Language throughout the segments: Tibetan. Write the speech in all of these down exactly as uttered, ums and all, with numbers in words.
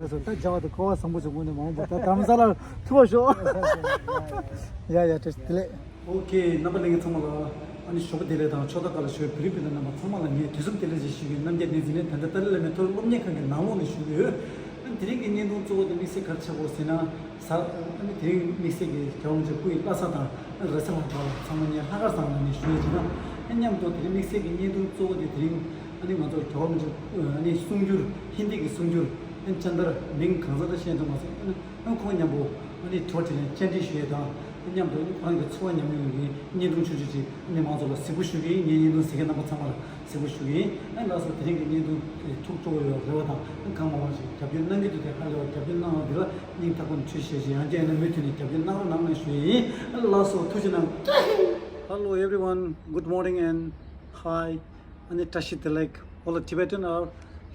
ལགས་སོ། ད་མཇལ་བ་དང་གོ་བ་བཟང་པོ་བྱུང་། དངོས་གནས་མ་འོངས་པ་ད་དྷ་རམ་ས་ལར་ཐུག་པར་ཤོག་ཡ་ཡ། བཀྲ་ཤིས་བདེ་ལེགས། ཨོ་ཁེ། རྣམ་པ་ལྷན་རྒྱས་ཚང་མ་ལ་ཨ་ནི་ཞོགས་པ་བདེ་ལེགས་དང་ཕྱོགས་མཐའ་ཁག་ལ་བཞུགས་པའི་བོད་རིགས་སྤུན་ཟླ་རྣམ་པ་ཚང་མ་ལ་ངས་དུས་གསུམ་བདེ་ལེགས་ཞེས་ཞུ་གི་ཡིན། རྣམ་རྒྱལ་བསྟན་འཛིན་ནས་ད་ལྟ་ཏཱ་ལའི་བླ་མའི་མཐོ་རིམ་སློབ་གཉེར་ཁང་གི་ནང་ལོགས་ནས་ཞུ་གི་ཡོད། ཨ་ནི་དེ་རིང་གི་བརྙན་ཐུང་གཙོ་བོ་དེ་དམིགས་བསལ་ག་རེ་ཆགས་པ་ཟེར་ན། ས་ཨ་ནི་དེ་རིང་དམིགས་བསལ་གྱི་རྒྱལ་བ་རིན་པོ་ཆེ་སྐུ་ཡི་བླ་གཟའ་དང་རེས་གཟའ་ལྷག་པ་ཚང་མ་ངས་ལྷག་དཀར་ཟངས་ལ་ནས་ཞུ་ཡས་བྱས་ན། ཨ་མཉམ་དུ་དེ་རིང་དམིགས་བསལ་གྱི་བརྙན་ཐུང་གཙོ་བོ་དེ་དེ་རིང་ཨ་ནི་ང་ཚོ་རྒྱལ་བ་རིན་པོ་ཆེ་ཨ་ནི་གསུང་སྒྱུར། ཧིན་དི་གི་གསུང་སྒྱུར། ཨ་ནི་སྦྱོང་བརྡར་མིང་གང་ཟག་ད་བཤད་འདུག་མ་ཟད། ཨ་ནི་ཨ་ཁོང་མཉམ་པོ་ཨ་ནི་དྲི་བ་དྲིས་ལན་བཅར་འདྲི་ཞུ་ཡས་དང་། ཨ་མཉམ་དུ་ཨ་ནི་ཁོ་རང་གི་འཚོ་བ་ཉམས་མྱོང་གི་བརྙན་ཐུང་ཆུང་ཆུང་ཅིག་ཨ་ནི་མང་ཚོགས་ལ་གཟིགས་འབུལ་ཞུ་གི་ཡིན། ངའི་བརྙན་ཐུང་གཟིགས་མཁན་རྣམ་པ་ཚང་མ་ལ་གཟིགས་འབུལ་ཞུ་གི་ཡིན། ཨ་ནི་ལགས་སོ། དེ་རིང་གི་བརྙན་ཐུང་དེ་ཐུགས་སྤྲོ་བོ་ཡོད་རེ་བ་དང་། ཨ་ནི་གང་མང་མང་ཞིག་རྒྱབ་སྐྱོར་གནང་གི་འདུག་དེ་ཧ་ལས་པ་རྒྱབ་སྐྱོར་གནང་བ་འདི་ལ་སྙིང་ཐག་པ་ནས་འཁྲུལ་ཞེས་ཞེས་ཡང་བསྐྱར་ཡང་མུ་མཐུད་ནས་རྒྱབ་སྐྱོར་གནང་རོགས་གནང་ཞུ་ཡས་ཡིན། ཨ་ནི་ལགས་སོ། ཐུགས་རྗེ་གནང་། Hello everyone, good morning and hi. ཨ་ནི་བཀྲ་ཤིས་བདེ་ལེགས། All the Tibetan are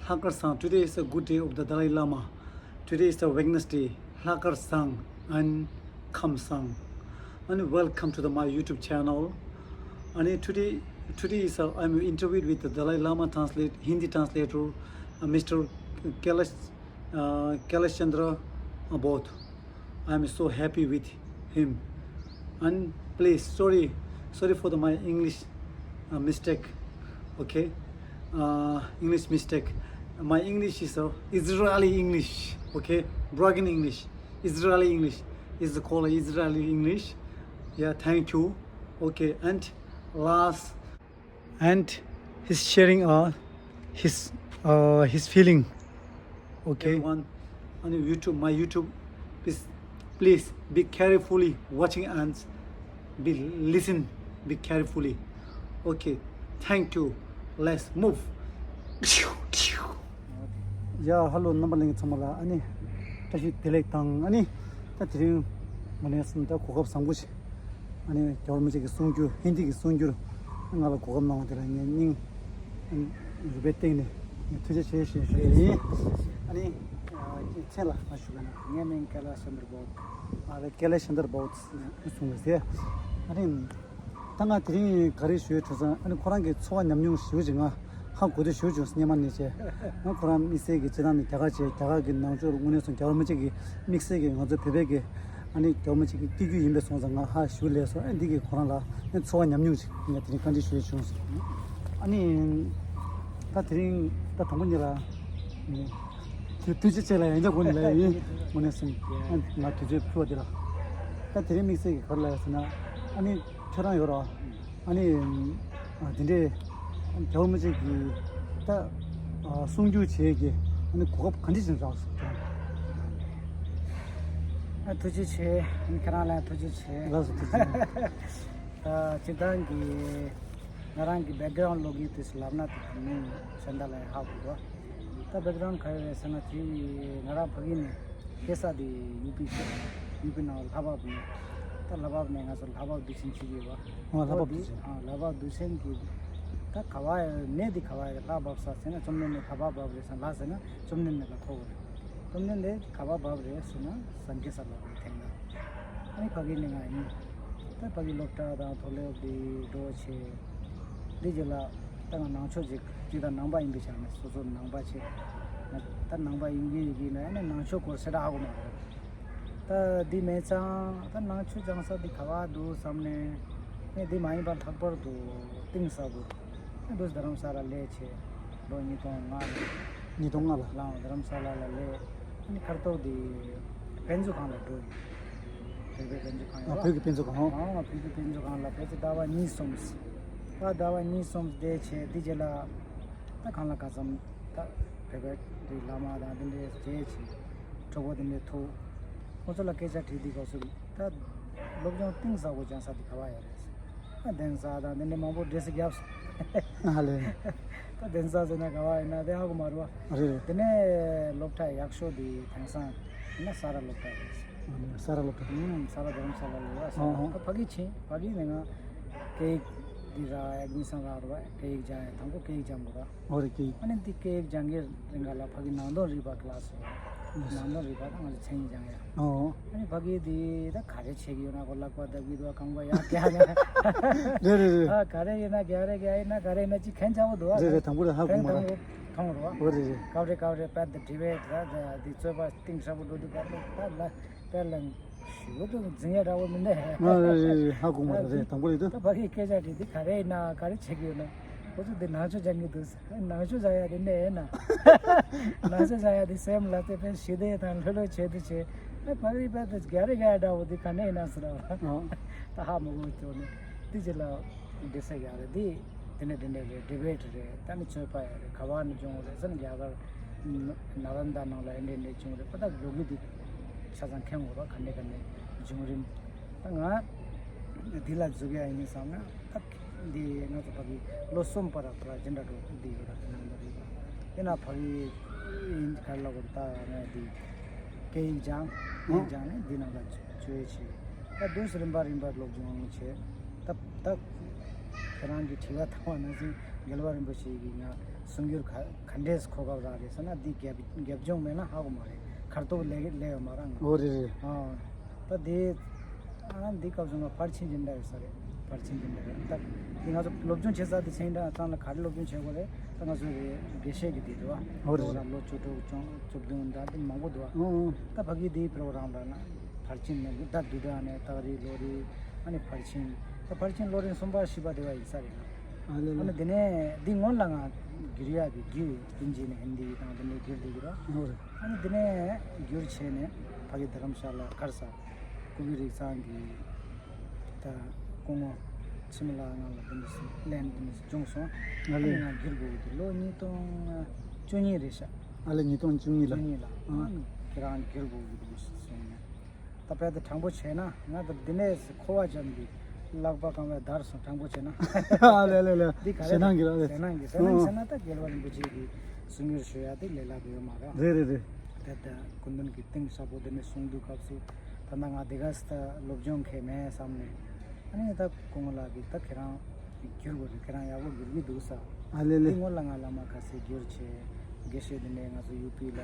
ལྷག་དཀར་ཟངས། Today is a good day of the Dalai Lama. Today is the Wednesday. ལྷག་དཀར་ཟངས་and ཁམས་བཟང་། ཨ་ནི་welcome to the my YouTube channel. ཨ་ནི་today, today is a, I'm interviewed with the Dalai Lama translate, Hindi translator, uh, Mister Kailash, uh, Kailash Chandra Bodh. I'm so happy with him. And please, sorry, sorry for the my English uh, mistake. Okay, uh, English mistake. My English is uh, Israeli English. Okay, broken English. Israeli English is called Israeli English. Yeah, thank you. Okay, and last and he's sharing uh, his uh, his feeling. Okay. Everyone on your YouTube, my YouTube, please, please be carefully watching and be listen, be carefully. Okay, thank you. Let's move. ཡ་ཧ་ལོ། རྣམ་པ་ལྷན་རྒྱས་ཚང་མ་ལ་ཨ་ནི་བཀྲ་ཤིས་བདེ་ལེགས་དང་། ཨ་ནི་ད་དེ་རིང་ངོ་ནས་སེམས་ད་གོ་སྐབས་བཟང་པོ་ཞིག་ཨ་ནི་རྒྱལ་བ་རིན་པོ་ཆེ་གི་གསུང་སྒྱུར། ཧིན་དི་གི་གསུང་སྒྱུར་ང་ལ་གོ་སྐབས་གནང་བ་དེ་ལ་ངས་སྙིང་རུས་པའི་གཏིང་ནས་ཐུགས་རྗེ་ཆེ་ཞེས་ཞུ་ཡི་ཡིན། ཨ་ནི་མཚན་ལ་ང་ཞུ་གི་ན། ངའི་མིང་ཀེ་ལ་ཤན་དར་བོད། ཨ་རེ། ཀེ་ལ་ཤན་དར་བོད་གསུངས་པ་ཟེར། ཨ་ནི་ད་ང་དེ་རིང་ག་རེ་ཞུ་ཡི་དྲན་སོང་། ཨ་ནི་ཁོ་རང་གི་འཚོ་བ་ཉམས་མྱོང་ཞེ་པོ་ཅིག་ང་ཧ་གོ་དུས་ཞེ་པོ་བྱུང་སོང་། སྔོན་མ་ནས་བྱས། ང་ཁོ་རང་དམིགས་བསལ་གྱི་སྤྱིར་བཏང་ནས་རྒྱ་གར་བྱས། རྒྱ་གར་གྱི་ནང་ཆོས་དངོས་གནས་སོང་རྒྱལ་བ་རིན་པོ་ཆེ་གི་དམིགས་བསལ་གྱི་ང་ཚོ་བོད་པའི་གི་ཨ་ནི་རྒྱལ་བ་རིན་པོ་ཆེ་གི་སྐྱེ་རྒྱུད་ཡིན་པས་སོང་ཙང་ང་ཧ་ཞེ་པོ་ལས་སོང་། ཨ་འདི་གི་ཁོ་རང་ལ་ཨ་འཚོ་བ་ཉམས་མྱོང་ཞིག་ང་དེ་རིང་བཀའ་འདྲི་ཞུ་ཡི་བྱུང་སོང་། ཨ་ནི་ད་དེ་རིང་ད་དང་པོ་ཉིད་ལ་དུས་ཚོད་ཅིག་ལ་ཡང་བསྐྱར་གོ་ནས་ལབ་ཡིན། དངོས་གནས་སོང་ཨ་ང་དུས་ཚོད་ཕུལ་བ་འདི་ལ། ད་དེ་རིང་དམིགས་བསལ་གྱི་ག་རེ་ལབ་ཡ་ཟེར་ན། ཨ་ནི་ཁྱོད་རང་ཡོད་ར། ཨ་ནི་ཨ་འདི་འདྲའི་རྒྱལ་བ་རིན་པོ་ཆེ་གི་ད་ཨ་གསུང་སྒྱུར་བྱེད་ཀྱི་ཨ་ནི་གོ་སྐབས་ག་འདྲ་ཞིག་རག་སོང་ཁྱོད་རང་། ཨ་ཐུགས་རྗེ་ཆེ། ཨ་ནི་ཁྱེད་རང་ལ་ཐུགས་རྗེ་ཆེ། ལགས་སོ། ཐུགས་རྗེ་ཆེ། ད་སྤྱིར་བཏང་གི་ང་རང་གི་བེག་གྷ་རའུན་ལོགས་ཀྱི་དུས་སུ་ལབ་ན་དེ་མིང་གཞན་དག་ལ་ཧ་གོ་གོ། ད་བེག་གྷ་རའུན་ག་རེ་རེད་ཟེར་ན། དེ་ང་རང་ཕ་གི་ནས་སྐྱེས་ས་དེ་ཡུ་པི་ཡུ་པི་ནང་ལྷ་བབས་ནས། ད་ལྷ་བབས་ནས་ང་ཚོ་ལྷ་བབས་དུས་ཆེན་བྱེད་ཀྱི་ཡོད་པ། ཨོ་ལྷ་བབས་དུས་ཆེན། ཨ་ལྷ་བབས་དུས་ཆེན་གྱི་ད་ག་བ་གནས་དེ་ག་བ་ལྷ་བབས་ས་ཟེར་ན། བཅོམ་ལྡན་འདས་ལྷ་བབས་བབས་རེད་ཟེར་ན། ལྷ་ཟེར་ན་བཅོམ་ལྡན་འདས་ལ་གོ་དགོས་རེད། བཅོམ་ལྡན་འདས་ག་བ་བབས་རེད་ཟེར་ན་སངས་རྒྱས་ས་ལ་བབས་ཐེངས་ལ། ཨ་ནི་ཕ་གི་ནས་ང་ཡིན། ད་ཕ་གི་སློབ་གྲྭ་དང་མཐོ་སློབ་དེ་འགྲོ་བྱས། འདི་རྗེས་ལ་ད་ང་ནང་ཆོས་ཅིག་ཅིག་དང་ནང་པ་ཡིན་པའི་ཆ་ནས། སོ་སོ་ནང་པ་བྱས། ད་ནང་པ་ཡིན་གྱི་ཡིན་གྱི་ན་ཡང་ན་ནང་ཆོས་སྐོར་ཞེ་དྲག་ཧ་གོ་མ་རེད། ད་འདི་མེད་ཙང་ད་ནང་ཆོས་སྦྱང་ས་འདི་ག་བ་འདུག་བསམ་ནས། ངས་འདི་མ་ཡིན་པ་ལྷག་པར་དུ་གཏིང་ཟབ་པོ། ཨ་འདུག་རྡ་རམ་ས་ལ་སླེབས་བྱས་ལོ་ཉིས་སྟོང་ལྔ་ལ། ཉིས་སྟོང་ལྔ་ལ། ལའང་རྡ་རམ་ས་ལ་ལ་སླེབས། ཨ་ནི་ཁ་ཐོག་དེ་དཔེ་མཛོད་ཁང་ལ་འགྲོ་ཡིན། བོད་པའི་དཔེ་མཛོད་ཁང་ཡོད་པ། ཨ་བོད་ཀྱི་དཔེ་མཛོད་ཁང་། ཨང་། བོད་ཀྱི་དཔེ་མཛོད་ཁང་ལ་ཕལ་ཆེར་ཟླ་བ་གཉིས་གསུམ། ད་ཟླ་བ་གཉིས་གསུམ་བསྡད་བྱས་འདི་རྗེས་ལ་ད་གང་ལ་གང་འཚམ་ད་བོད་པའི་འདི་བླ་མ་དང་འདི་འདྲའི་མཇལ་བྱས། གྲོགས་པོ་འདི་འདྲའི་ཐུག་ཁོང་ཚོ་ལ་སྐད་ཆ་དྲིས་དུས་སྐབས་སུ་ད་སློབ་སྦྱོང་གཏིང་ཟབ་པོ་སྦྱང་ས་དེ་ག་བ་ཡོད་རེད། ད་གདན་ས་དང་དེ་འདྲ་མང་པོ་འདྲེས་སུ་བརྒྱབ་སོང་། ཨ་ལེ། ད་གདན་ས་ཟེར་ན་ག་བ་ཡིན་ན་དེ་ཧ་གོ་མ་རེད་པ། རེད་རེད། དེ་ནས་སློབ་གྲྭ་ཡག་ཤོས་དེ་དེང་སང་ཡིན་ན་ས་རཱ་སློབ་གྲྭ་རེད། ཨ་ལེ། ས་རཱ་སློབ་གྲྭ། ཨུམ། ས་རཱ་རྡ་རམ་ས་ལ་ལ་ཡོད་པ། ས་རཱ། ཨོ། ད་ཕ་གི་ཕྱིན། ཕ་གི་ནས་ང་སྐད་ཡིག་འདི་ར་ཨེཌ་མི་ཤན་རག་རེད་པ། སྐད་ཡིག་སྦྱང་ཡ། དང་པོ་སྐད་ཡིག་སྦྱང་དགོས་ར། ཨོ་རེད། སྐད་ཡིག། ཨ་ནི་འདི་སྐད་ཡིག་སྦྱང་གི་རིང་ག་ལ་ཕ་གི་ནང་དོན་རིག་པ་ཀི་ལ་སི་ཡོད། ནང་དོན་རིག་པ་ད་ང་ཚོ་མཚན་ཉིད་སྦྱང་ཡ། ཨོ། ཨ་ནི་ཕ་གི་དེ་ད་ག་རེ་བྱེད་ཀྱི་ཡོད་ན་ཁོ་ལག་པ་བརྡབ་ཀྱི་འདུག་རྐང་པ་ཡར་རྒྱག་ན། རེད་རེད་རེད། ཨ་ག་རེ་ཡིན་ན་རྒྱག་རེད། རྒྱག་ཡིན་ན་ག་རེ་ཡིན་ན་ཅིག་མཁྱེན་ཆགས་པོ་འདུག་ཨ། རེད་རེད། དང་པོ་ལ་ཧ་གོ་མ་རེད། དང་པོ་ མཐོང་རོ། འོ་རེད་རེད། སྐབས་རེ་སྐབས་རེ་དཔེ་དེ་དྲི་བས་དེ་དེ་རྩོད་པ་གཏིང་ཟབ་པོ་འགྲོ་དུས་སྐབས་རེ་ད་ལ་དཔེ་ལ་ཞུ་དུ་འཛིང་ཡ་འདྲ་བོ་མི་འདུག་ཨ་རེད་རེད་རེད། ཧ་གོ་མ་རེད་རེད། དང་པོ་རེད་དོ། ད་ཕ་གིའི་སྐད་ཆ་དྲིས་འདི་ག་རེ་ཡིན་ན་ག་རེ་བྱེད་ཀྱི་ཡོད་ན། ཁོ་ཚོ་འདི་ནང་ཆོས་སྦྱང་གི་འདུག་ནང་ཆོས་སྦྱང་ཡ་དེ་གནས་ཡིན་ན། ནང་ཆོས་སྦྱང་ཡ་དེ་སེམས་ལ་དེ་དཔེ་ཞི་བདེ་དང་ལྷོད་ལྷོད་བྱེད་དུ་བྱེད། ཨ་ཕ་གིའི་དཔེ་དེ་ག་རེ་ག་རེ་འདྲ་བོ་དེ་ག་ནས་ཡིན་ན་ཟེར་བ། ད་ཧ་མ་གོ་ཁྱོད་ནི་དེ་ཅི་ལ་འདི་ཟེར་ཡ་རེད་དེ། དེ་ནས་དེ་འདྲ་རེད། ཌི་བེ་ཊི་རེད། ད་ནི་རྩོད་པ་ཡ་རེད། ག་བ་ནས་བྱུང་རེད་ཟེར་ན་རྒྱ་གར་ན་ལན་ད་ནང་ལ་ཨེ་འདྲ་འདྲ་བྱུང་རེད། པ་ད་ལོ་རྒྱུས་དེ་ཆ་ཚང་མཁྱེན་དགོས་པ་ག་ནས་ག་ནས་བྱུང་རིམ། ད་ང་འདི་ལ་འཛུགས་ཡ་ཡིན་བསམ་ན་ད་འདི་ང་ཚོ་ཕ་གི་ལོ་གསུམ་པ་ར་ཕ་ར་ཇི་འདྲ་འགྲོ་འདི་ཡོད་ར་ནང་མ་རེད། དེ་ན་ཕ་གི་ཡིན་ག་ལ་གོ་ད་ང་འདི་སྐད་ཡིག་སྦྱང་ཡིག་སྦྱང་ནས་འདི་ནང་ལ་བཅོས་བྱས། ད་དུས་སུ་རིམ་པ་རིམ་པར་སློབ་སྦྱོང་བྱས། ད་ད་ཁྱེད་རང་གི་དྲི་བ་དང་བ་ན་ཟིན་རྒྱལ་བ་རིན་པོ་ཆེ་གིས་ང་གསུང་སྒྱུར་ག་ག་འདྲས་གོ་སྐབས་རག་རེད་ཟེར་ན་འདི་རྒྱབ་རྒྱབ་ལྗོངས་མེད་ན་ཧ་གོ་མ་རེད། གར་ཐོག་ལས་ལས་ཡོད་མ་རང་ང་། འོ་རེད་རེད། ཨ་ད་དེ་ཨ་འདི་སྐབས་སུ་ང་ཕར་ཕྱིན་ཅི་འདྲ་ཡོད་ས་རེད། ཕར་ཕྱིན་ཅི་འདྲ་ཡོད་ད། འདི་ང་ཚོ་སློབ་སྦྱོང་བྱེད་ས་དེ་ཚན་ད་ཚང་ལ་ག་རེ་སློབ་སྦྱོང་བྱེད་དགོས་རེད། ད་ང་ཚོ་རེད་དགེ་བཤེས་ཀྱི་དེ་རེད་བ། འོ་རེད་རེད། ལོ་བཅུ་དྲུག་བཅུ་བཅུ་བདུན་ད་འདི་མང་པོ་འདུག་བ། ཨོ་ཨོ། ད་ཕ་གི་དེའི་པྲོ་གྲམ་ར་ན་ཕར་ཕྱིན་ནས་ད་བསྡུ་གྲྭ་ནས་སྟག་རི་ལོ་རི་ཨ་ནི་ཕར་ཕྱིན། ད་ཕར་ཕྱིན་ལོ་རིམ་གསུམ་པ་བཞི་པ་དེ་བ་ཡིན་ས་རེད་ན། ཨ་ལེ་ཨ་ལེ། ནི་དེ་ནས་འདི་སྔོན་ལ་ང་བསྒྱུར་ཡག་གི་བསྒྱུར་ཨིན་ཇི་ནས་ཧིན་དི་དང་དེ་འདྲའི་བསྒྱུར་བསྡད་ཀྱི་རོ། ཨོ་རེད། ཨ་ནི་དེ་ནས་བསྒྱུར་བྱས་ནས་ཕ་གི་དྷ་རམ་ཤ་ལ་གར་ས་ཀུ་གེ་རིག་ཚང་གི་ད་སྐུ་ངོ་འཆི་མེད་ལགས་ང་ལ་དེ་འདྲ་ཞིག་ལན་དེ་འདྲ་ཞིག་བྱུང་སོང་། ཨ་ལེ། ཨ་ནི་ང་བསྒྱུར་དགོས་ཀྱི་འདུག་ལོ་ཉིས་སྟོང་བཅུ་གཉིས་རེད་ཤག་ཨ་ལེ་ཉིས་སྟོང་བཅུ་གཉིས་ལ། བཅུ་གཉིས་ལ། ཨ། ཨ་ནི་ཁྱེད་རང་བསྒྱུར་དགོས་ཀྱི་འདུག་གསུངས་ནས། ད་དཔེ་དེ་དྲང་པོ་བྱས་ན་ང་ད་འདི་ནས་འཁོར་བ་ཅན་གྱི་ལག་པ་གང་བའི་བརྡར་སོང་། དྲང་པོ་བྱས་ན། ཨ་ལེ་ལེ་ལེ། འདི་ག་རེ་ཞེད་སྣང་གི་རེད། ཞེད་སྣང་གི་ཞེད་སྣང་ཟེར་ན་ད་རྒྱལ་བ་རིན་པོ་ཆེ་གི་གསུང་སྒྱུར་ཞུ་ཡ་དེ་ལས་སླ་པོ་ཡོད་མ་རེད། རེད་རེད་རེད། དེ་ད་སྐུ་མདུན་གྱི་གཏིང་ཟབ་པོ་དེ་ནས་གསུང་དུས་སྐབས་སུ་ད་ལྟ་ང་འདི་ག་སི་ད་སློབ་སྦྱོང་མཁན་མེད་བསམ་ནས། ཨ་ནི་ད་སྐུ་ངོ་ལགས་ཀྱིས་ད་ཁྱེད་རང་བསྒྱུར་དགོས་རེད། ཁྱེད་རང་ཡག་པོ་བསྒྱུར་གྱི་འདུག་ས། ཨ་ལེ་ལེ། འདི་སྔོན་ལ་ང་བླ་མ་ཁ་སེ་བསྒྱུར་བྱས་དགེ་བཤེས་དེ་འདྲས་ང་ཚོ་ཡུ་པི་ལ་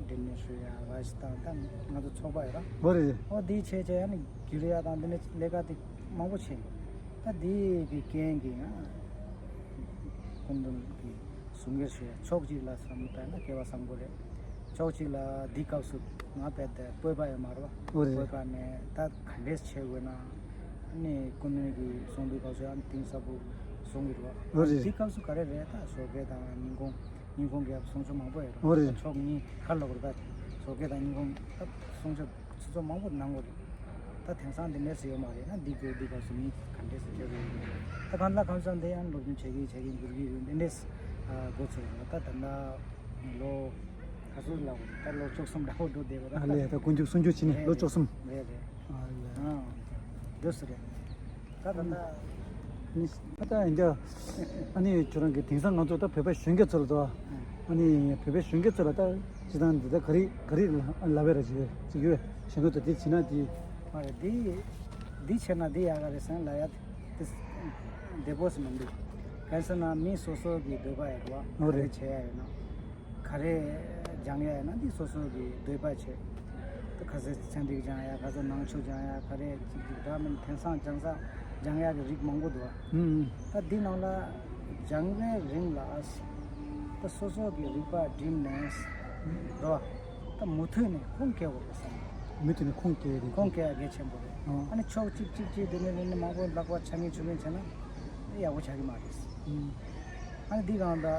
འབྲེལ་མོལ་ཞུ་ཡ་ར་ཞིག་དང་ད་ང་ཚོ་ཚོགས་པ་ཡོད་ར། འོ་རེད་རེད། འོ་འདི་བྱས་བྱས་ཨ་ནི་བསྒྱུར་ཡ་དང་འདི་ནས་ལས་ཀ་དེ་མང་པོ་བྱས་འདུག་ད་འདི་གི་རྐྱེན་གྱིས་ང་སྐུ་མདུན་གྱི་གསུང་སྒྱུར་ཞུ་ཡ་ཕྱོགས་གཅིག་ལ་བསམ་བློ་བཏང་ན་སྐལ་བ་བཟང་པོ་རེད། ཕྱོགས་གཅིག་ལ་འདི་སྐབས་སུ་ང་དཔེ་དེ་བོད་པ་ཡོད་མ་རེད་བ། འོ་རེད། བོད་པ་ནས་ད་ག་འདྲས་བྱེད་དགོས་ན་ནི་སྐུ་མདུན་གྱིས་གསུང་དུས་སྐབས་སུ་ཡང་གཏིང་ཟབ་པོ་གསུང་གི་རེད་བ། འོ་རེད། འདི་སྐབས་སུ་ག་རེ་རེད་ད་ཟུར་བཀའ་དང་སྙིང་ཁུང་སྙིང་ཁུང་རྒྱབ་གསུང་ཆོས་མང་པོ་ཡོད་རེད། འོ་རེད། ཕྱོགས་གཉིས་ག་ལ་བར་ད་ཟུར་བཀའ་དང་སྙིང་ཁུང་ད་གསུང་ཆོས་ཆུ་ཚོད་མང་པོ་གནང་དགོས་རེད། ད་དེང་སང་འདི་འདྲས་སུ་ཡོད་མ་རེད་ན་འདི་དགོས་འདི་སྐབས་སུ་མི་ག་འདྲས་སུ་བྱེད་དགོས་ཡོད་མ་རེད། ད་གང་ལ་གང་འཚམ་དེ་ཡང་སློབ་སྦྱོང་བྱེད་ཀྱི་བྱེད་ཀྱི་འགྱུར་གྱི་ཡོད་འདི་འདྲས་སུ་འགོ་ཚུགས་རེད་བ། ད་ད་ལྟ་ལོ་ག་ཚོད་ལ་ད་ལོ་བཅུ་གསུམ་འདྲ་བོ་འགྲོ་བསྡད་པ་ད། ཨ་ལས་ད་དཀོན་མཆོག་གསུང་ཆོས་བྱས་ནས་ལོ་བཅུ་གསུམ། རེད་རེད། ཨ་ལས། ཨ་འདི་སུ་རེད། ད་ད་ལྟ་ནི་ད་ལྟ་ཡིན་ཀྱང་ཨ་ནི་ཁྱོད་རང་གི་དེང་སང་ང་ཚོ་ད་བོད་པའི་གཞོན་སྐྱེས་ཚོ་ལ་ད་ཨ་ནི་བོད་པའི་གཞོན་སྐྱེས་ཚོ་ལ་ད་སྤྱི་བཏང་འདི་ད་ག་རེ་ག་རེ་ལབ་པ་ར་ཅིག་ཅིག་ཡོད་གཞོན་སྐྱེས་ཚོ་འདི་བྱེད་ན་འདི། མ་རེད་འདི་འདི་བྱས་ན་འདི་ཡག་ག་རེད་ཟེར་ན་ལབ་ཡ་དེ་བདེ་པོ་ཞིག་མི་འདུག་གལ་སྲིད་ན་མི་སོ་སོ་གི་འདོད་པ་ཡོད་རེད་བ། ཨོ་ག་རེ་རེད། བྱེད་ཡ་ཡོད་ན། ག་རེ་སྦྱང་ཡ་ཡོད་ན་འདི་སོ་སོ་གི་འདོད་པ་བྱེད། ད་ག་ཚོད་ཚན་རིག་སྦྱང་ཡ་ག་ཚོད་ནང་ཆོས་སྦྱང་ཡ་ག་རེ་ཅིག་ཅིག་འདྲ་མིན་དེང་སང་སྦྱང་ས་སྦྱང་ཡ་གི་རིགས་མང་པོ་འདུག་བ། ཨུམ། ད་འདི་ནང་ལ་སྦྱང་བའི་རིང་ལ་ད་སོ་སོ་གི་རིག་པ་སྒྲིམ་ནས་འགྲོ་བ། ད་མུ་མཐུད་ནས་ཁུངས་སྐྱེལ་དགོས་རེད་བསམ། མུ་མཐུད་ནས་ཁུངས་སྐྱེལ་རེད། ཁུངས་སྐྱེལ་གལ་ཆེན་པོ་རེད། ཨོ། ཨ་ནི་ཕྱོགས་གཅིག་གཅིག་གཅིག་དེ་ནས་ནི་མང་པོ་ལག་པ་འཆང་གིན་འཆུག་གིན་བྱས་ན་ཡག་པོ་ཆགས་ཀྱི་མ་རེད། ཨུམ། ཨ་ནི་འདི་གང་ལྟར་